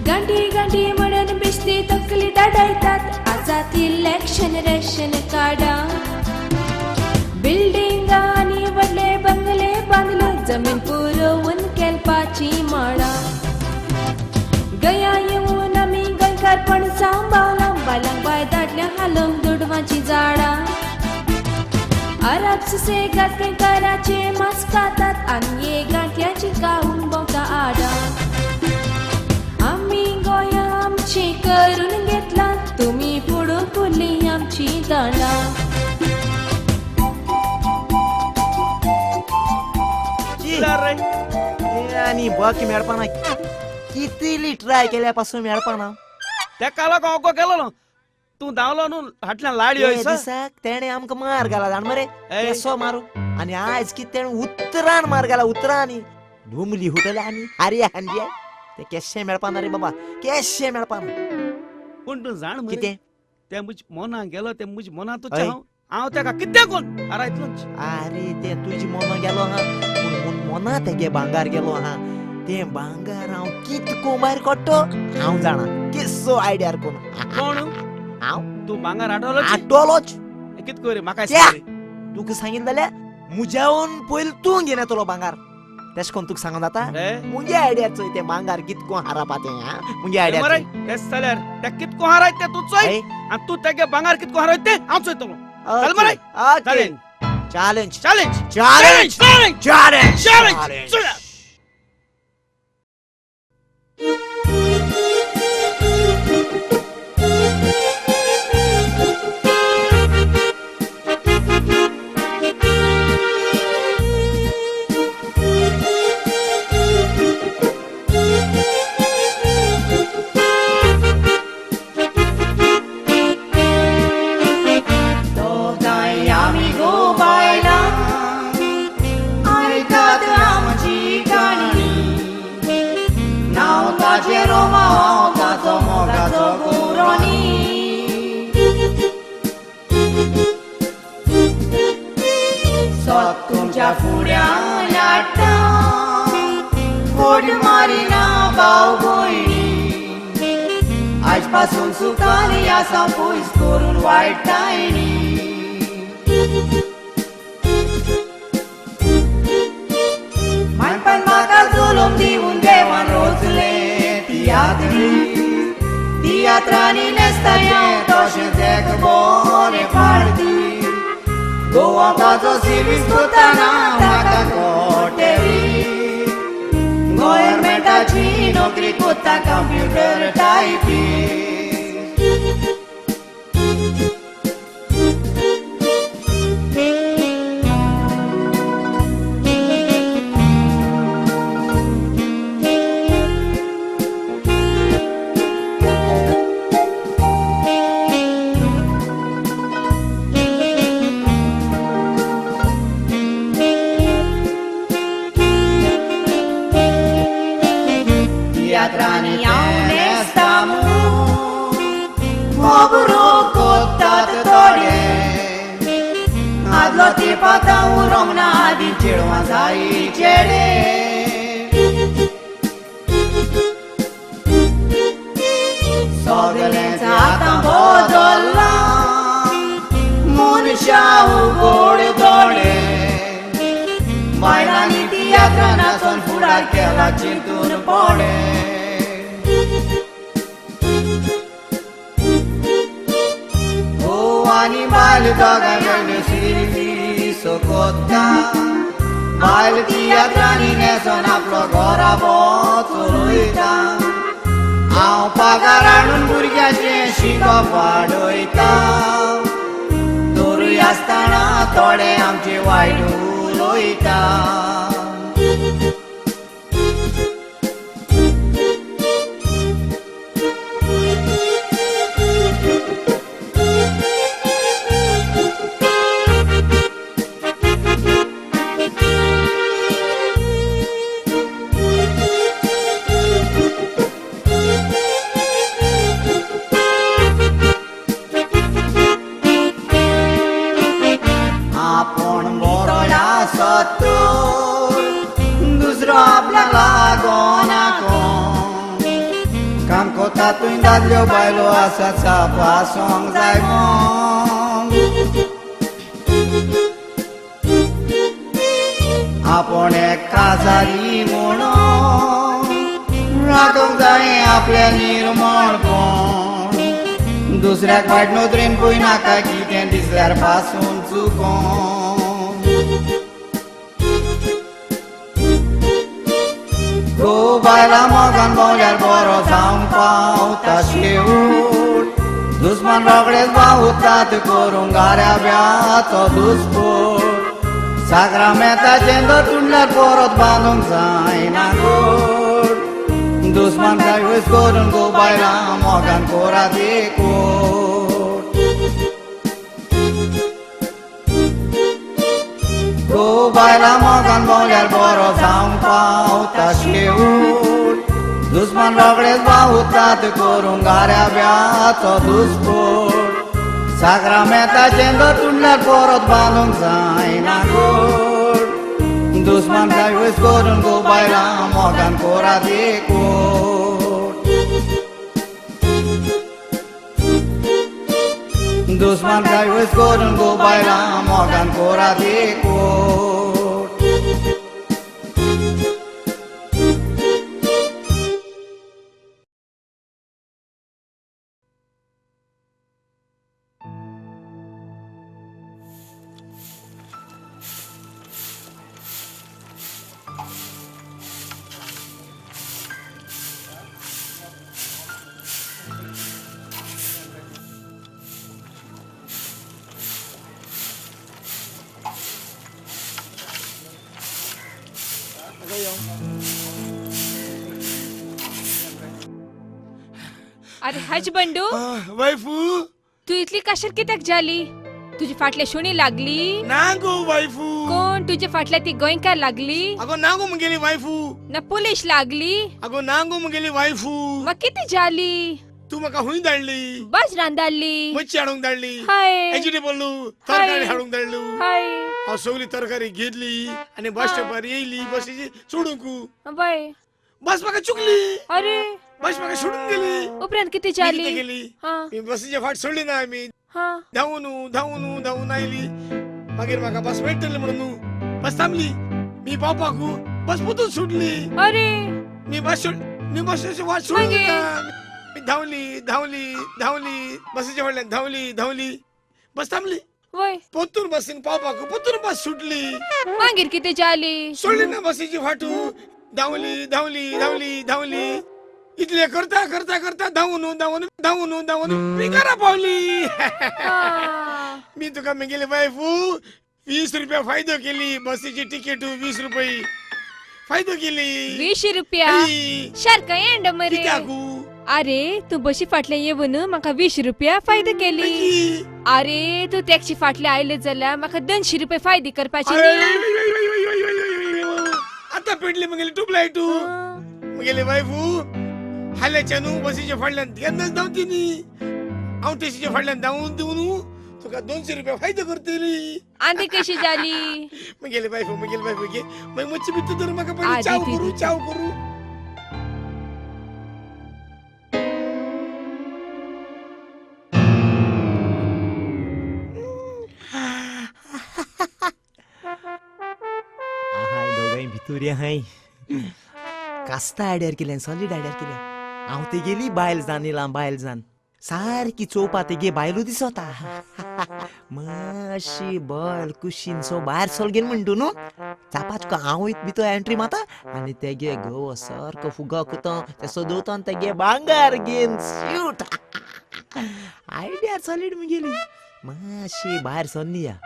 S1: गांठी गांठी म्हणून बेश्टी तकली दाडायतात, आजात इलेक्शन रेशन कार्डां. बिल्डिंग आनी व्हडले बंगले बांदले, जमीन पुरोवन केलपाची माळा. गया येवन आमी गोंयकारपण सांबाळलां, बायलांक बाय दादल्या हालोवंक दुडवांची झाडां. अरब सुसेगाद गोंयकाराचे मांस खातात, आनी हे गांठ्याची खावून भोंवता आडां. आमी गोंया आमचें करून घेतलां, तुमी फुडून फुडली आमची दांडां.
S3: आनी बाकी मेळपाना, कितली ट्राय केल्या पासून मेळपाना.
S2: तेका लागून हांव केलो तूं धांवलो न्हू फाटल्यान लाडी
S3: दिसाक तेणें आमकां मार घाला जाण मरे, केसो मारू. आनी आयज कितें तेणें उतरान मार घाला, उतरांनी धुमली हुटले आनी हारी हांजी. ते केशें मेळपाना रे बाबा, केशें मेळपाना.
S2: पूण तूं जाण
S3: कितें
S2: तें म्हज मनां गेलो, तें म्हज मनांतूच हांव हांव तेका कितें कोण हारायतलोच.
S3: आरे तें तुजी मनां गेलो हा, पूण मना तेगे भांगार गेलो हा. तें भांगार हांव कितको भायर काडटो हांव जाणा, केसो आयडियार कोण
S2: कोण
S3: हांव.
S2: तूं भांगार आटवलोच
S3: आटवलोच
S2: कितको रे म्हाका
S3: तुका सांगितलें जाल्यार म्हज्यावन पयलीं तूं घेन येतलो भांगार. तेश कोण तुका सांगून जाता मुगे आयडिया चोय तें भांगार कितको हारापा तें. मुगे आयडिया
S2: तेच जाल्यार तें कितको हारायत तें तूं चोय, आनी तूं तेगे भांगार कितको हारायत तें हांव चोयतलो. चल मरे,
S3: challenge
S2: challenge
S3: challenge
S2: challenge challenge.
S7: आजपासून सुखानी आसा पयस करून वायटायणी. मायपान म्हाका जल्म दिवन देवान रोचले तियात्री, तियात्रांनी न्हेसताय तशेंच एक बरें पार्टी. गोवा ताजो सिर्वीस करतना म्हाका कोटेरी, गव्हर्मेंटाची नोकरी करता कंप्युटर टायपींग. आदलो ती पातां उरोंक ना आदी चेडवां जाय चेडे. सगळेंच आतां बदल्लां मनशां उगड दोळे बायलांनी तियात्रां नाचून फुडार केला चिंतून पडे. घोव आनी बायल दोगांय मेळून सिरी सिरी सोकोता बायल तियात्रांनी न्हेसोन आपलो घराबो चलयता. हांव पगार हाडून भुरग्याचें शिकप वाडयता तरूय आसतना थोडे आमचे वायट उलयता. आपूण बरो आसत तर दुसरो आपल्याक लागना कोण काम कोता तुंय दादल्यो बायलो आसात साप आसूंक जाय कोण. आपूण एक काजारी म्हणून राखूंक जाय आपलें निर्मळपण दुसऱ्याक वायट नदरेन पळयनाका कितें दिसल्यार पासून चुकोन. घोव बायलां मोगान भोंवल्यार बरो जावंक पावता शेवट दुस्मान रोखडेच बावतात करूंक गाऱ्याब्याचो दुस्पोट साक्रामेंताचें दर तुडल्यार परत बांदूंक जायना गोड दुस्मान काय वयस करून घोव बायलां मोगान कोरात एकवट. घोव बायलां मोगान भोंवल्यार बरो जावंक पावता शेवट दुस्मान रोखडेच बावतात करूंक गाऱ्याब्याचो दुस्पोट साक्रामेंताचें दर तुडल्यार परत बांदूंक जायना गोड दुस्मान काय वयस करून घोव बायलां मोगान कोरात एकवट दुस्मान काय वयस करून घोव बायलां मोगान कोरात एकवट.
S1: अरे हजबंडू
S4: वायफू
S1: तू इतली काशर कित्याक जाली? तुझी फाटल्या शुणी लागली
S4: ना गो वायफू.
S1: कोण तुझ्या फाटल्या ती गोंयकार लागली?
S4: अगो ना गो मुगेली वायफू.
S1: ना पुलीस लागली?
S4: अगो ना गो मुगेली वायफू.
S1: मग किती जाली?
S4: तू म्हाका हुंय धाडली?
S1: बस रांदाडली
S4: मच्छी हाडूंक धाडली
S1: हाय
S4: व्हेजिटेबल तरकारी हाडूंक धाडलू.
S1: हाय
S4: हांव सगळी तरकारी घेतली आनी बस स्टॉपार येयली बसीची चडूंक
S1: बाय
S4: बस म्हाका चुकली.
S1: अरे
S4: बस म्हाका सोडून गेली.
S1: उपरांत किती जाली?
S4: गेली बसीची फाट सोडली ना आमी धांवून धांवून धांवून आयली. मागीर म्हाका बस मेळटली म्हणून बस थांबली. मी पावपाकू बस परतून सुटली.
S1: अरे
S4: मी बस मी बसीची वाट सोडली ना. मी धांवली धांवली धांवली बसीच्या फाटल्यान धांवली धांवली बस थांबली. परतून बसीन पावपाकू परतून बस सुटली.
S1: मागीर किती जाली?
S4: सोडली ना बसीची फाटू. धांवली धांवली धांवली धांवली इतले करता करता करता धांवून धांवून धांवून धांवून मी घरा पावली. मी तुका म्हगेली वायफू 20 रुपया फायदो केली. बसीची तिकीट 20 रुपये फायदो केली.
S1: 20 रुपया सारका येंड मरे.
S4: कित्याकू?
S1: अरे तू बशी फाटल्या येवन म्हाका 20 रुपया फायदो केली. अरे तू टॅक्सी फाटल्या आयले जाल्यार म्हाका 200 रुपये फायदे करपाचे.
S4: आता पेटली म्हगेली ट्यूबलायट. म्हगेली वायफू हाल्याच्या न्हू बसीच्या फाटल्यान केन्नाच धांवती न्ही. हांव टॅक्सीच्या फाटल्यान धांवून दिवन तुका 200 रुपया फायदो करतली.
S1: आंदी कशी जाली?
S4: मगेले बायफो मगेले बायफो घे. मागीर मच्छी बित्तू धरून म्हाका पयलीं चाव करू चाव करू.
S3: हाय दोगांय भितूर हाय. कास्ता आयडियार केल्यान सॉलीड आयडियार केल्या. हांव तेगेली बायल जान येयलां बायल जान सारकी चोवपा तेगे बायलो दिसता. मातशी बायल कुशीन सो भायर सोल घेवन म्हणटू न्हू चापाच हांव भितर एंट्री मारता आनी तेगे घोव सारको फुगो कुतो ते सोदवता आनी तेगे भांगर घेवन शूट. आयडिया सॉलीड मुगेली. मातशी भायर सरली या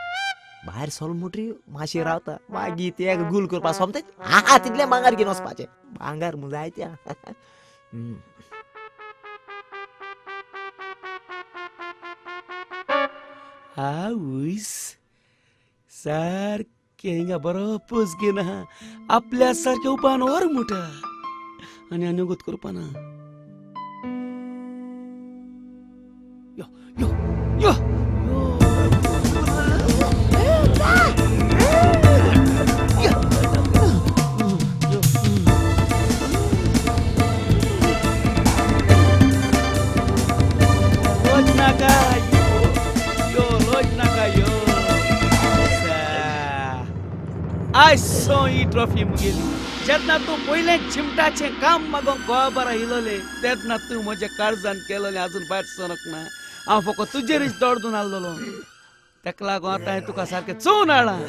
S3: भायर सोल म्हणटरी मातशी रावता मागीर ते गुल करपा सोमते हा तितलें भांगर घेवन वचपाचें भांगर म्हूण जाय त्या.
S2: आवयस सारकें हिंगा बरो पोज घेना आपल्या सारकें उपान वर मुठा आनी अनुगत करपा ना. यो यो यो आयसो ही ट्रॉफी मुगेली. जेन्ना तूं पयलें चिमटाचें काम मागोंक गोवा बारा इलोलें तेन्ना तूं म्हज्या काळजान केलोलें आजून भायर सरक ना. हांव फकत तुजेरीच दौडून आसलेलो. तेका लागून आतां हांवें तुका सारकें चोवन हाडलां.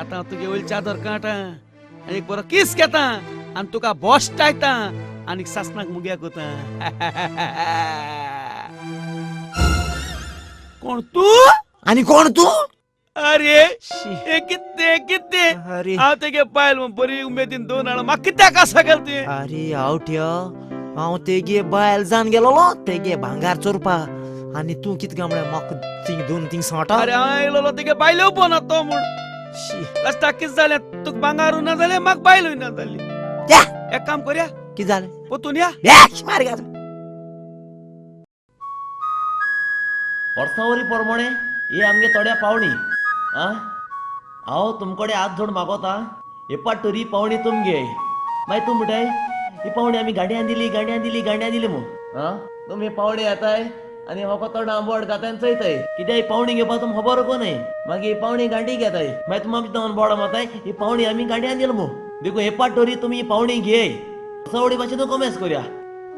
S2: आतां हांव तुगे वयली चादर कांटा आनी एक बरो कीस घेता आनी तुका बोश्टायता आनी सासणाक मुग्याक वता. कोण तूं?
S3: आनी कोण तूं?
S2: अरे हे कितें कितें हांव तेगे बायल बरी उमेदीन दोन हाडा म्हाका कित्याक आसा गेल तुवें?
S3: अरे आवट्या हांव तेगे बायल जावन गेलोलो तेगे भांगार चोरपा आनी तूं कितें काय म्हळ्यार म्हाका थिंग दोन थिंग सोटा.
S2: अरे हांव येयलोलो तेगे बायले उबो ना तो म्हूण लास्टाक कितें जालें तुका भांगारूय ना जालें म्हाका बायलूय ना जाली. एक काम करया
S3: कितें जालें
S2: पोतून या.
S8: वर्सावरी प्रमाणे हे आमगे थोड्या पावणी आं हांव तुमकडे हात जोड मागोता हे पाटोरी पावणी तुमगे मागीर तूं म्हणटाय ही पावणी आमी गाडयान दिली गाडयान दिली गाडयान दिली म्हूण आं तुमी पावणी येताय आनी म्हाका तोंड आंबोड घाताय आनी चोयताय कित्याक ही पावणी घेवपाक तुमकां खबर को न्हय. मागीर ही पावणी गांडी घेताय मागीर तुमी आमच्या तोंडान बोड मारताय ही पावणी आमी गाडयान दिली म्हूण. देखून हे पाटोरी तुमी ही पावणी घेय वर्सावडी मातशें तूं कोमेस करया.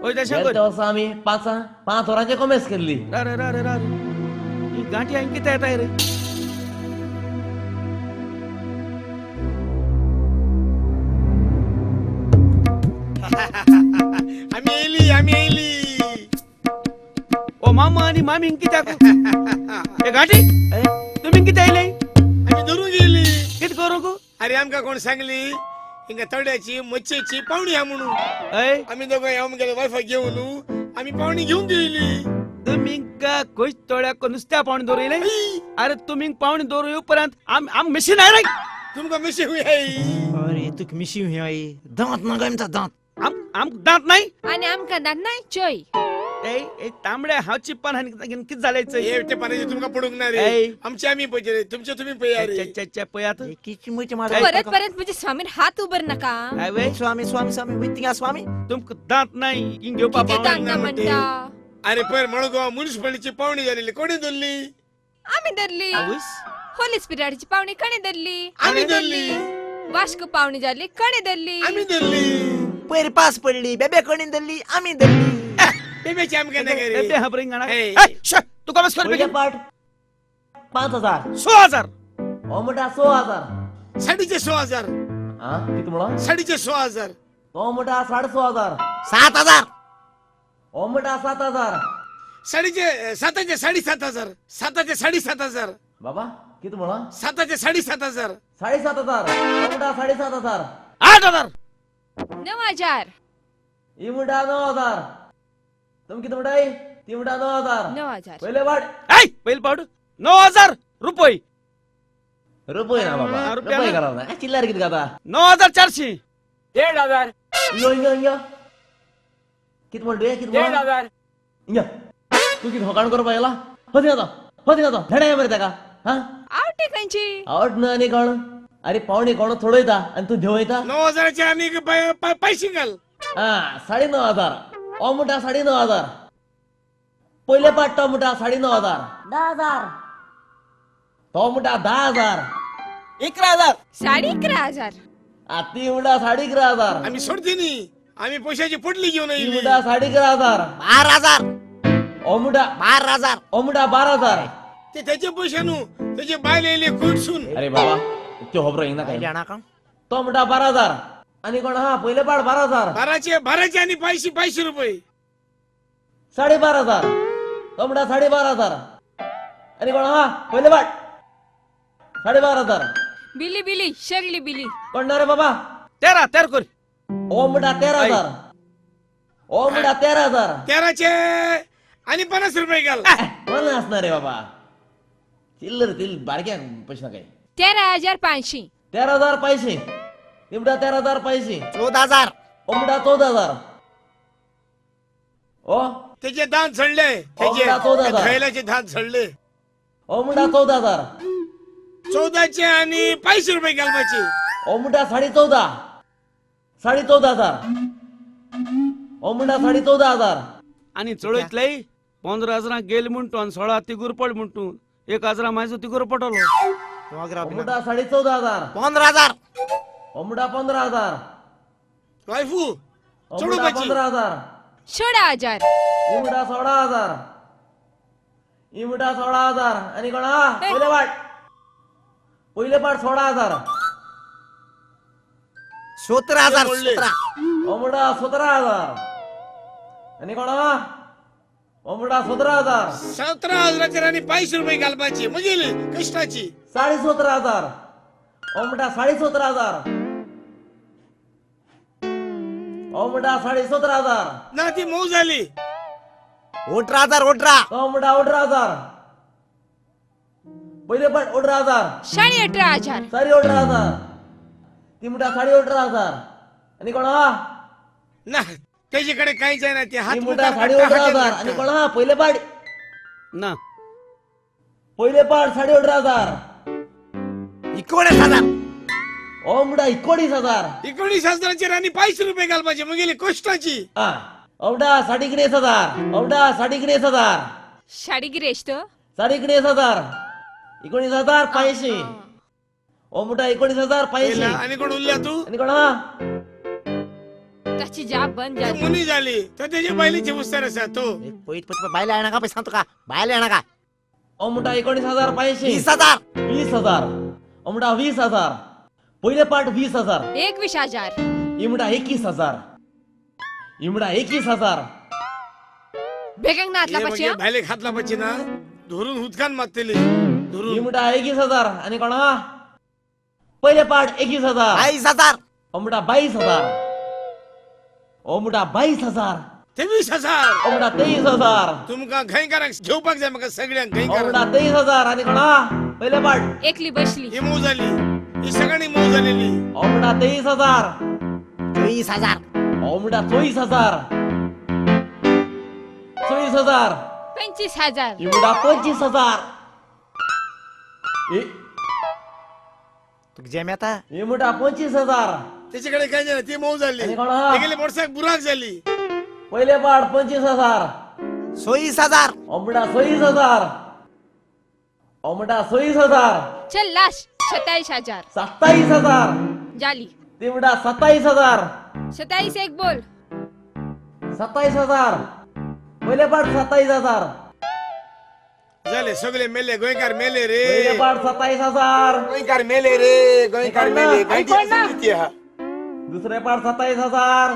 S8: गेल्या वर्सा आमी 5 वरांचें कोमेस केल्ली.
S2: रे रे रे ही गांठी हांगा कितें येताय रे?
S4: आमी येयली आमी येयली.
S2: ओ मामा आनी मामी कित्याक हे गांठी तुमी कितें येयले?
S4: आमी धरून गेली.
S2: कितें करूंक?
S4: अरे आमकां कोण सांगली हिंगा तड्याची मच्छेची पावणी हा म्हणून. आमी दोगांय हांव म्हगेल्या वायफाक घेवन आमी पावणी घेवन गेली.
S2: तुमी खंयच तोड्याक नुस्त्या पावणी दवरून येयले? अरे तुमी पावणी दवरून येवपर्यंत आम मिशीन आयले.
S4: तुमकां मिशी हुंय हाय?
S3: अरे तुका मिशी हुंय हाय? दांत ना काय आमचा दांत?
S2: आमकां दांत नाही
S1: आनी आमकां दांत नाही चोय.
S2: ए तांबड्या हांव चिप्पान आनी कितें जालें?
S4: हे ते पानाचे तुमकां पडूंक ना रे. आमचे आमी पळयचे रे तुमचे तुमी पळया रे.
S2: पळयात
S1: परत परत म्हजे स्वामीन हात उबर नाका.
S3: स्वामी स्वामी स्वामी थिंगा स्वामी
S2: तुमकां दांत नाही हिंग घेवपा
S1: दांत ना म्हणटा.
S4: अरे पयर मडगांव मुन्सिपालिटीची पावणी जालेली कोणी धरली?
S1: आमी धरली. होली स्पिरिटाची पावणी कोणी धरली?
S4: आमी धरली.
S1: वाश्को पावणी जाली कोणी धरली?
S4: आमी धरली.
S3: पयर पास पडली बेबे कोणी धरली? आमी धरली.
S4: बेबेची आमकां नाका रे.
S2: बेबे हाबरींग गाणा. तू कमेस कर बेगीन.
S8: पाट 5000
S2: 6000.
S8: हो म्हणटा 6000.
S4: 6500.
S8: आं कितें म्हणलो?
S4: 6500.
S8: तो म्हणटा 6500.
S3: 7000.
S8: हो म्हणटा 7000.
S4: 7,500 7,500. 7,500 7,500.
S8: बाबा कितें म्हणलो?
S4: 7,500 7,500.
S8: 7,500. हो म्हणटा 7,500.
S2: 8,000.
S1: 9,000.
S8: ही म्हणटा 9,000. तुम कितें म्हणटाय? ती म्हणटा 9,000.
S1: 9,000.
S8: पयले पाट.
S2: पयले पाट 9,000 रुपये.
S8: रुपये ना बाबा रुपये घालप ना चिल्लर कितें खाता?
S2: 9,400.
S9: 1,500.
S8: यो यो यो कितें म्हणटा तुवें? कितें म्हणटा?
S9: 1,500.
S8: यो तूं कितें फकाण करपाक येयला? हय आतां हो थिंगा तो धडाय मरे ताका. हा
S1: आवटे खंयची?
S8: आवट ना आनी कोण? अरे पावणे कोण थोडयता आनी तूं देंवयता.
S4: 9,000 आनी पैशे घाल.
S8: हा 9,500. ओ म्हणटा 9,500. पयले पाट तो म्हणटा 9,500.
S9: 10,000.
S8: तो म्हणटा 10,000.
S2: 11,000.
S1: 11,500.
S8: ती म्हणटा 11,500.
S4: आमी सोडती न्ही, आमी पैशाची पोटली घेऊन
S8: ती
S4: येयली.
S8: म्हणटा 11,500.
S3: 12,000.
S8: ओ म्हणटा
S3: 12,000.
S8: ओ म्हणटा 12,000.
S4: ते त्याचे पैसे न्हू, त्याचे बायल येयले कोयटसून.
S8: अरे बाबा त्यो खबर येना काय.
S3: जाणा का?
S8: तो म्हणटा 12,000. आनी कोण हा पयले पाट 12,000.
S4: 12चे आनी 500 रुपये.
S8: 12,500. तो म्हणटा 12,500. आनी कोण हा पयले पाट 12,500.
S1: बिली बिली सगळी बिली.
S8: कोण ना रे बाबा?
S2: 13 13 कर.
S8: ओ म्हणटा 13,000. ओ म्हणटा 13,000.
S4: 13चे आनी 50 रुपये घाल.
S8: पन्नास ना रे बाबा, चिल्लर तिल बारक्या पैसे काय.
S1: 13,500.
S8: 13,500. ती म्हणटा 13,500.
S3: 14,000.
S8: ओ म्हणटा 14,000. ओ
S4: त्याचे दांत झडले, त्याचे
S8: 14,000.
S4: थैल्याचे दांत झडले.
S8: ओ म्हणटा 14,000.
S4: 14चे आनी 500 रुपये घालपाचे.
S8: ओ म्हणटा 14,500. 14,500. ओ म्हणटा 14,500.
S2: आनी चडयतले 15,000 गेले म्हणटू आनी 16 तिगूर पड म्हणटू. 1,000 मायजो तिगूर पडलो.
S8: ओ म्हणटा 14,500.
S3: 15,000.
S8: ओ म्हणटा 15,000.
S4: वायफू
S8: ओ म्हणटा 15,000.
S1: 16,000.
S8: ई म्हणटा 16,000. ई म्हणटा 16,000. आनी कोण हा पयले पाट, पयले पाट 16,000.
S3: 17,000. 17.
S8: ओ म्हणटा 17,000. आनी कोण हा? ओ म्हणटा 17,000.
S4: 17,000 आनी 500 रुपये घालपाची म्हगेली कश्टाची.
S8: 17,500. ओ म्हणटा 17,500. ओ म्हणटा 17,500.
S4: ना ती मऊ झाली.
S3: 18,000. 18.
S8: तो म्हणटा 18,000. पयले पाट 18,000.
S1: 18,500.
S8: 18,500. ती म्हणटा 18,500. आनी कोण हा?
S4: ना त्याच्याकडे काही जायना, ते हात
S8: ती म्हणटा 18,500. आनी कोण हा पयले पाट?
S2: ना
S8: पयले पाट 18,500.
S3: 19,000.
S8: ओ म्हणटा 19,000.
S4: 19,000 आनी 500 रुपये घालपाचे म्हगेली कश्टाची.
S8: हा ओ म्हणटा 19,500. ओ म्हणटा 19,500.
S1: 19,500 तो
S8: 19,500. 19,500. ओ म्हणटा 19,500.
S4: आनी कोण उरल्या तू?
S8: आनी कोण हा?
S1: ताची जाप बंद
S4: ती
S1: जाली.
S4: मुनी झाली तर त्याच्या बायलेची मुस्तार आसा तो.
S3: पयत पयत बायले येणार का पैसे सांगतो का? बायले येणार का?
S8: ओ म्हणटा 19,500.
S3: 20,000.
S8: 20,000. ओ म्हणटा 20,000. पयले पाट 20,000.
S1: 21,000.
S8: ई म्हणटा 21,000. ई म्हणटा 21,000.
S1: बेगीन ना हातला पाची.
S4: बायलेक हात लावपाची ना, धरून उदकान मारतली धरून.
S8: ई म्हणटा 21,000. आनी कोण हा? पयले पाट 21,000.
S3: 22,000.
S8: ओ म्हणटा 22,000. ओ म्हणटा 22,000.
S4: 23,000.
S8: ओ म्हणटा 23,000.
S4: तुमकां गोंयकारांक घेवपाक जाय म्हाका सगळ्यांक
S8: ओ
S4: गोंयकारांक.
S8: म्हणटा 23,000. आनी कोण हा? पयले पाट
S1: एकली बसली.
S4: ही मऊ झाली, ही सगळ्यांनी मऊ झालेली.
S8: ओ म्हणटा 23,000.
S3: 24,000.
S8: ओ म्हणटा 24,000. 24,000.
S1: 25,000.
S8: ई म्हणटा 25,000.
S3: तुका जेम येता?
S8: ई म्हणटा 25,000.
S4: त्याच्याकडे काय जायना, ती मऊ झाली.
S8: आनी कोण हा?
S4: तेगेले बोरसाक बुराक झाली.
S8: पयले पाट 25,000.
S3: 26,000.
S8: ओ म्हणटा 26,000. ओ म्हणटा 26,000.
S1: चल लास्ट 27,000.
S8: 27,000.
S1: जाली.
S8: ती म्हणटा 27,000.
S1: 27 एक बोल.
S8: 27,000. पयले पाट 27,000.
S4: झाले सगळे मेले, गोंयकार मेले रे.
S8: पयले पाट 27,000.
S4: गोंयकार मेले रे, गोंयकार मेले.
S8: दुसरे पाट 27,000.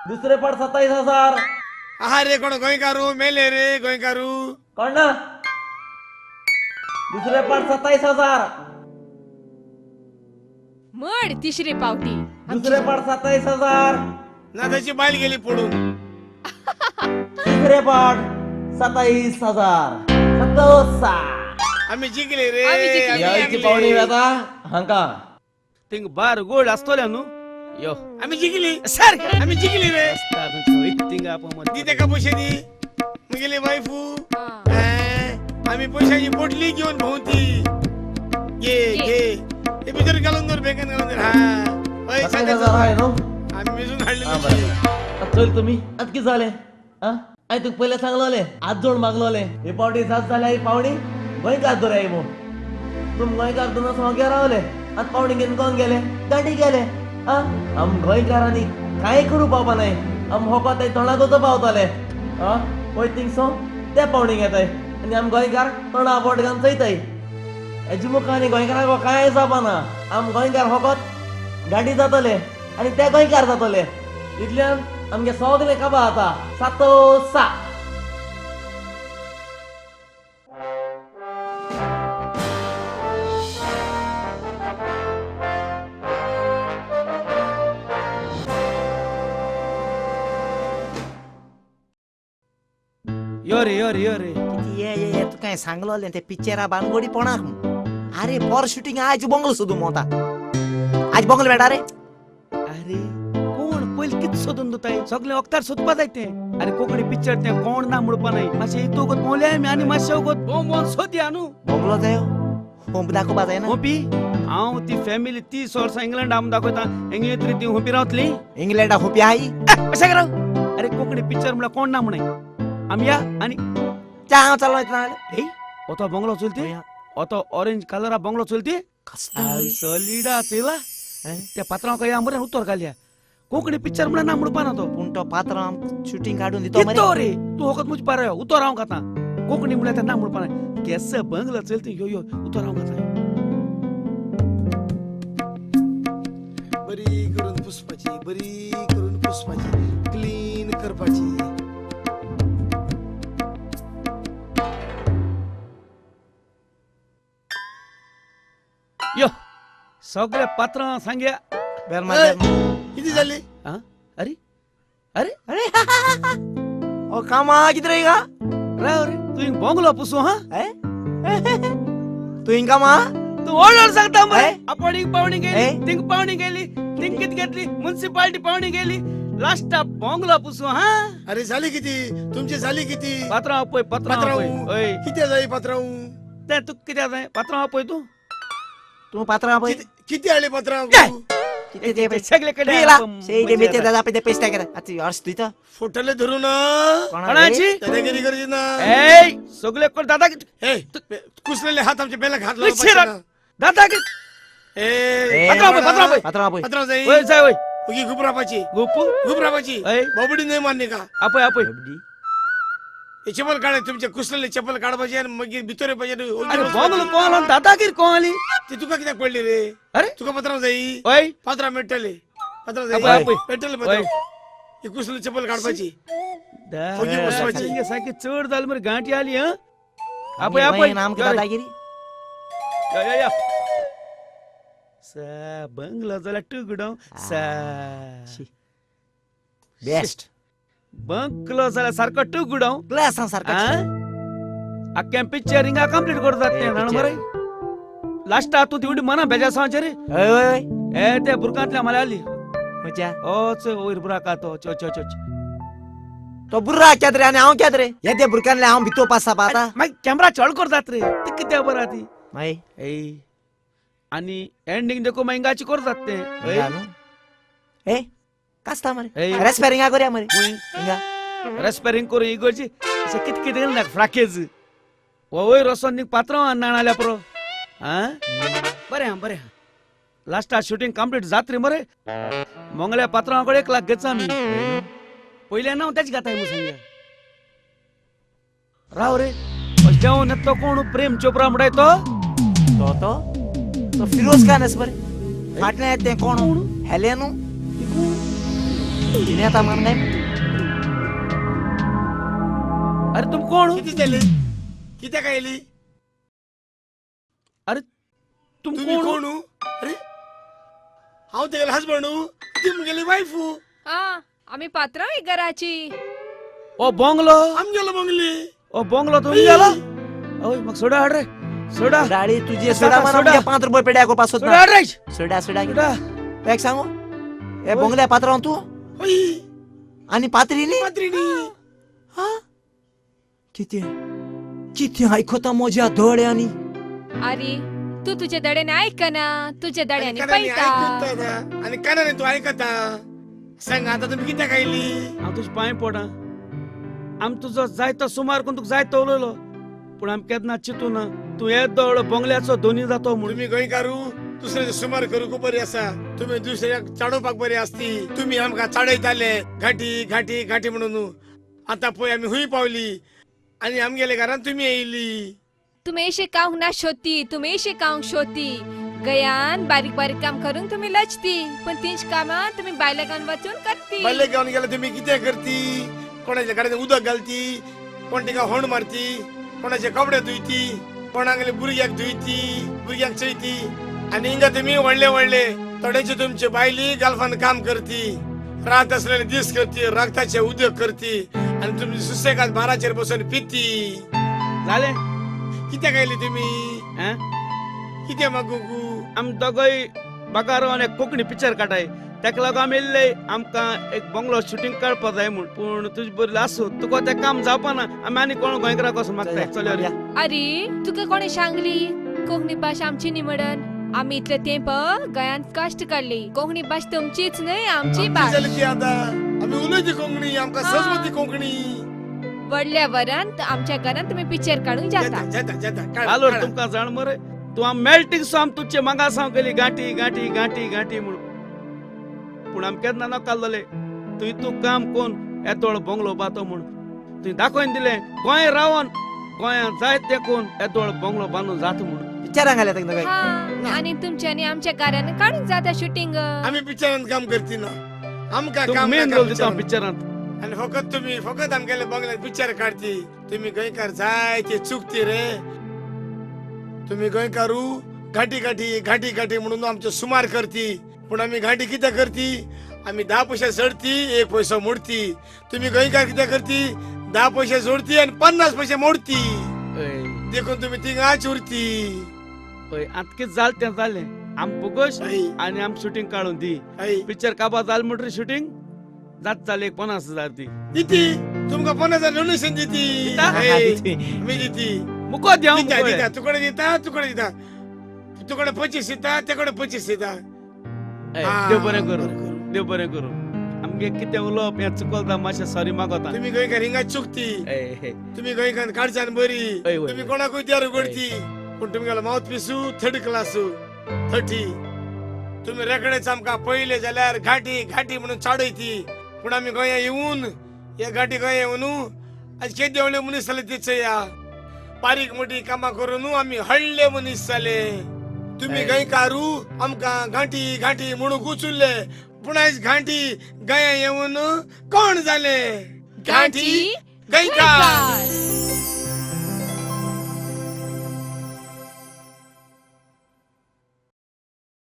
S8: दुसरे पाट 27,000.
S4: आहा रे कोण गोंयकारू मेले रे गोंयकारू.
S8: कोण ना? दुसरे पाट 27,000.
S1: मड तिसरे पावटी.
S8: दुसरे पाट 27,000.
S4: ना त्याची बायल गेली पडून.
S8: तिसरे पाट 27,000. 27.
S4: आम्ही जिंकले रे.
S8: याची पावणी आता हांका
S2: थिंग बार गोल्ड आसतोले न्हू. यो
S4: आम्ही जिंकली
S2: सर,
S4: आम्ही जिंकली रे.
S2: थिंग आपण
S4: दी तेका पैसे दी म्हगेली वायफू. आम्ही पैशाची पोटली घेऊन भोवती. घे घे हे भितर घालून दर, बँकेत घालून दर. हा हय,
S8: सकाळी
S4: सांगायचं.
S8: जाणार आहे न्हू?
S4: आम्ही मेजून हाडले.
S8: हा, बरें. आतां चल तुमी आतां कितें जालें? आं, हांवें तुका पयलें सांगलोलें, हात जोड मागलोलें, हे पावटी जात जाल्यार ही पावणी गोंयकार दवराय म्हूण. तुम गोंयकार दोन सोंग्या रावले, आतां पावणी घेवन कोण गेले? गांठी गेले. आं, आम गोंयकारांनी कांय करूं पावपा नाय. आम होको ते तोंडाकूच पावतले. आं, पळय थिंगसो ते पावणी घेताय आनी आम गोंयकार तोंडा बोट घालून चोयताय. हेजे मुखार आनी गोंयकारांक कांय जावपा ना. आम गोंयकार होकोत गांठी जातले आनी ते गोंयकार जातले. इतल्यान आमगे सगळे काबा जाता. सातो सा.
S2: यो रे यो रे यो रे.
S3: किती ये ये ये, तू काय सांगलोलें ते पिक्चरा बानगोडी पोणाक. अरे पोर शुटींग आज बंगलो सोदू मोता. आज बंगलो मेळटा रे.
S2: अरे कोण पयलीं कितें सोदून दिताय? सगळे वखदार सोदपा जाय ते. अरे कोंकणी पिक्चर ते कोण ना म्हणपा नाय. मातशें इतू वगत भोंवले आमी आनी मातशें वगत भोंव भोंवन सोदया न्हू.
S3: बंगलो जायो होंप दाखोवपा जायना.
S2: होंपी हांव ती फॅमिली 30 वर्सां इंग्लंड आम दाखयता. हिंगा येतरी ती होंपी रावतली.
S3: इंग्लंडा होंपी आही.
S2: अशें करा. अरे कोंकणी पिक्चर म्हळ्यार कोण ना म्हणाय. आमी या आनी
S3: चा हांव चलो येतना.
S2: ए ओतो बंगलो चलती, ओतो ऑरेंज कलरा बंगलो चलती. सॉलिडा चयला त्या पात्रांव काय मरे उतर घालया. कोंकणी पिक्चर म्हळ्यार ना म्हणपा ना तो.
S3: पूण तो पात्रांव शुटींग काडून दितो मरे.
S2: दितो रे तूं वखत म्हजे पार उतर हांव खाता. कोंकणी म्हळ्यार ना म्हणपा ना. केस बंगलो चलती यो यो उतर हांव खाता.
S4: बरी करून पुसपाची, बरी करून पुसपाची, क्लीन करपाची.
S2: यो सगळे पात्रां सांग्या.
S4: किती झाली?
S2: अरे अरे
S3: अरे ओ कामा किती रे का?
S2: राव रे तू हिंग बंगलो पुसू. हा
S3: तू हिंग कामा
S2: तू ओळख सांगता मरे. आपण हिंग पावणी गेली, थिंग पावणी गेली, थिंग किती घेतली, म्युन्सिपाल्टी पावणी गेली, लास्ट बंगलो पुसू. हा
S4: अरे झाली किती तुमची? झाली किती?
S2: पात्रां आपय, पात्रां आपय.
S4: किती जाई पात्रां?
S2: ते तू किती जाय पात्रां आपय? तू
S3: तू पात्रां आपय.
S4: किती आले पात्रां?
S2: सगळे
S4: फोटोले धरू ना
S2: कोणाची
S4: दादागिरी करची ना.
S2: ए सगळे कोण दादागिरी?
S4: कुसलेले हात आमचे बेला घात
S2: दादागिरी. ए पात्रां
S3: पात्रां
S4: पात्रां जाई
S2: ओय जाय ओय.
S4: उगी गुपरापाची
S2: गुपू
S4: गुपरापाची बाबडी नाही मान्य का?
S2: आपय आपय
S4: हे चप्पल काढ, तुमचे कुसलेले चप्पल काढपाचे आणि मग भितर पाहिजे.
S2: अरे बंगलो कोण दादागिरी कोण आली
S4: ती तुका कित्याक पडली रे?
S2: अरे
S4: तुका पत्रां जाई.
S2: ओय
S4: पात्रां मेळटले, पात्रां जाई मेळटले पात्रां. ही कुसलेली चप्पल काढपाची
S2: सारकी चड जाली मरे गांठी आली. हा आपय आपय
S3: दादागिरी.
S2: या सा बंगलो जाल्यार टुगडो सा
S3: बेस्ट
S2: बंगलो जाल्यार सारको टुगडो
S3: क्लास सारको.
S2: आख्या पिक्चर हिंगा कंप्लीट करतात ते जाणा मरे. लास्टा तूं तेवढी मना बेजा सांगचे रे.
S3: हय
S2: ए ते बुरकांतल्या मला आली
S3: मजा.
S2: ओच वयर बुराक तो चो चो चो
S3: तो बुर्रा क्यात रे आनी हांव क्यात रे? हे ते बुरकांतले हांव भितर पासा आता.
S2: मागीर कॅमेरा चड करतात रे ते कित्याक बरं ती
S3: मागीर.
S2: ए आनी एंडिंग देखो मागीर हिंगाची करतात ते.
S3: ए कास्ता मरे रेस्पेरिंग करूया मरे. हिंगा
S2: रेस्पेरिंग करू इगोची अशें कित कितें ना फ्राकेज वयर वचोन थिंग पात्रांव नाण आल्या पुरो. आं बरें आहा बरें आहा. लास्टा शुटींग कंप्लीट जात रे मरे. मंगल्या पात्रांव कडेन 1 लाख घेतचा आमी. पयलें नांव तेच घाताय मु सांग्या. राव रे जेवण येतलो कोण? प्रेम चोप्रा म्हणटाय तो
S3: तो तो तो फिरोज खान आसा बरे. फाटल्यान येता तें कोण? हेले न्हू तिणें येता मान काय?
S2: अरे तुम कोण?
S4: किती जाली? कित्याक आयली?
S2: अरे तुम
S4: कोण? अरे हांव तेगेलो हजबंड, ती मुगेली वायफ.
S1: आमी पात्रां घराची.
S2: ओ बंगलो
S4: आमगेलो बंगली.
S2: ओ बंगलो तुमगेलो? ओय मग सोडा हाड रे. सोडा
S3: गाडी तुझी सोडा मला 5 रुपये पेड्या करपा सोदना.
S2: सोडा हाड रे.
S3: सोडा सोडा एक सांगू हे बंगल्या पात्रांव तूं आनी पात्रिनी?
S4: पात्रिनी.
S3: हा कितें कितें आयकता म्हज्या दोळ्यांनी.
S1: अरे तू तुझ्या दड्याने ऐकना, तुझ्या दड्याने
S4: कानांनी
S1: पैता.
S4: ऐकता आणि कानाने तू ऐकता. सांग आता तुम्ही कित्याक आयली?
S2: हांव तुजे पांय पडा. आम तुजो जायतो सुमार करून तुका जायतो उलयलो, पूण आम केन्ना चिंतू ना तूं येदो व्हडलो बंगल्याचो धनी जातो म्हणून.
S4: तुम्ही गोंयकारू दुसऱ्याचे सुमार करूंक बरी आसा, तुम्ही दुसऱ्याक चाडोवपाक बरी आसती. तुम्ही आमकां चाडयताले घाटी घाटी घाटी म्हणून. आतां पळय आमी हुंय पावली आनी आमगेले घरान तुमी येयली.
S1: तुम्ही अशें कावंक ना शोती, तुम्ही अशें कावंक शोती. गयान बारीक बारीक काम करून तुम्ही लजती, पण तीच कामां तुम्ही बायल्या गावन वचून करती.
S4: बायले गावन गेल्यार तुमी कितें करती? कोणाच्या घरांत उदक घालती, कोण तिका होंड मारती, कोणाचे कपडे धुयती, कोणागेले भुरग्याक धुयती, भुरग्यांक चोयती. आनी हिंगा तुमी व्हडले व्हडले थोड्याचे तुमचे बायली गाल्फान काम करती, रात आसलेले दीस करती, रक्ताचे उद्योग करती आनी तुमची सुसेगाद बाराचेर बसून पिती.
S2: जालें
S4: कित्याक आयली तुमी? कितें मागूंक?
S2: आम दोगोय बागारो एक कोंकणी पिक्चर काडाय, ताका लागून आमी येयल्ले आमकां एक बंगलो शुटींग काडपा जाय म्हूण. पूण तुजे बरें आसूं, तुका तें काम जावपा ना. आमी आनी कोण गोंयकाराक वचून मागताय. चल.
S1: अरे तुका कोणें सांगली कोंकणी भाशा आमची न्ही म्हणून? आमी इतले तेंप गोंयांत कश्ट काडली. कोंकणी भाश तुमचीच न्हय, आमची भाश.
S4: जाली ती आतां आमी उलयती कोंकणी, आमकां सहजमती कोंकणी.
S1: व्हडल्या वरांत आमच्या घरांत तुमी पिक्चर काडूंक जाता.
S4: जाता जाता.
S2: आलोर तुमकां जाण मरे, तूं आम मेळटीक सो आम तुमचे मागा साव केली गांठी गांठी गांठी गांठी म्हणून. पूण आम केन्ना नकाल जाले तूं इतू काम कोन येदोळ बंगलो बातो म्हूण. तुवें दाखोवन दिलें गोंय रावन गोंयांत जाय तें कोन येदोळ बंगलो बांदून जाता म्हूण.
S3: पिक्चरांक घाल्या तांकां काय?
S1: आनी तुमच्यांनी आमच्या घरान काडूंक जाता शुटींग.
S4: आमी पिक्चरांत काम करती ना, आमकां काम
S2: मेन रोल दिता पिक्चरांत.
S4: आनी फकत तुमी फकत आमगेले बंगल्यात पिक्चर काडती. तुमी गोंयकार जाय ते चुकती रे. तुमी गोंयकारू घाटी घाटी घाटी घाटी म्हणून आमचे सुमार करती, पूण आमी घाटी कितें करती? आमी 10 पयशे चडती, 1 पयसो मोडती. तुमी गोंयकार कितें करती? 10 पयशे जोडती आनी 50 पयशे मोडती. देखून तुमी थिंगाच उरती.
S2: हय, आतां कितें जालें तें जालें. आम बोगस आनी आम शुटींग काडून दी. पिक्चर काबार जालें म्हणटरी शुटींग जात जालें 50,000 दी.
S4: दिती तुमकां 50,000 डोनेशन दिती. मी दिती
S2: मुको द्या.
S4: दिता तुकडे दिता, तुकडे दिता, तुकडे 25 दिता, तेकडे 25 दिता.
S2: देव बरें करूं, देव बरें करूं. आमगे कितें उलोवप हें चुकल मातशें सॉरी मागोता.
S4: तुमी गोंयकार हिंगा चुकती, तुमी गोंयकार काडच्यान बरी, तुमी कोणाकूय दार उगडती, पूण तुमगेलो मावथ पिसू थर्ड क्लासू 30. तुमी रेकडेच आमकां पयले जाल्यार घाटी घाटी म्हणून चाडयती, पूण आमी गोंया येवन हे घाटी गोंया येवन आज केदे व्हडले मनीस जाले ते चया. बारीक मोठी कामां करून आमी व्हडले मनीस जाले. तुमी गोंयकारू आमकां घांटी घांटी म्हणून उचुल्ले, पूण आयज घांटी गोंया येवन कोण जाले? घांटी गोंयकार.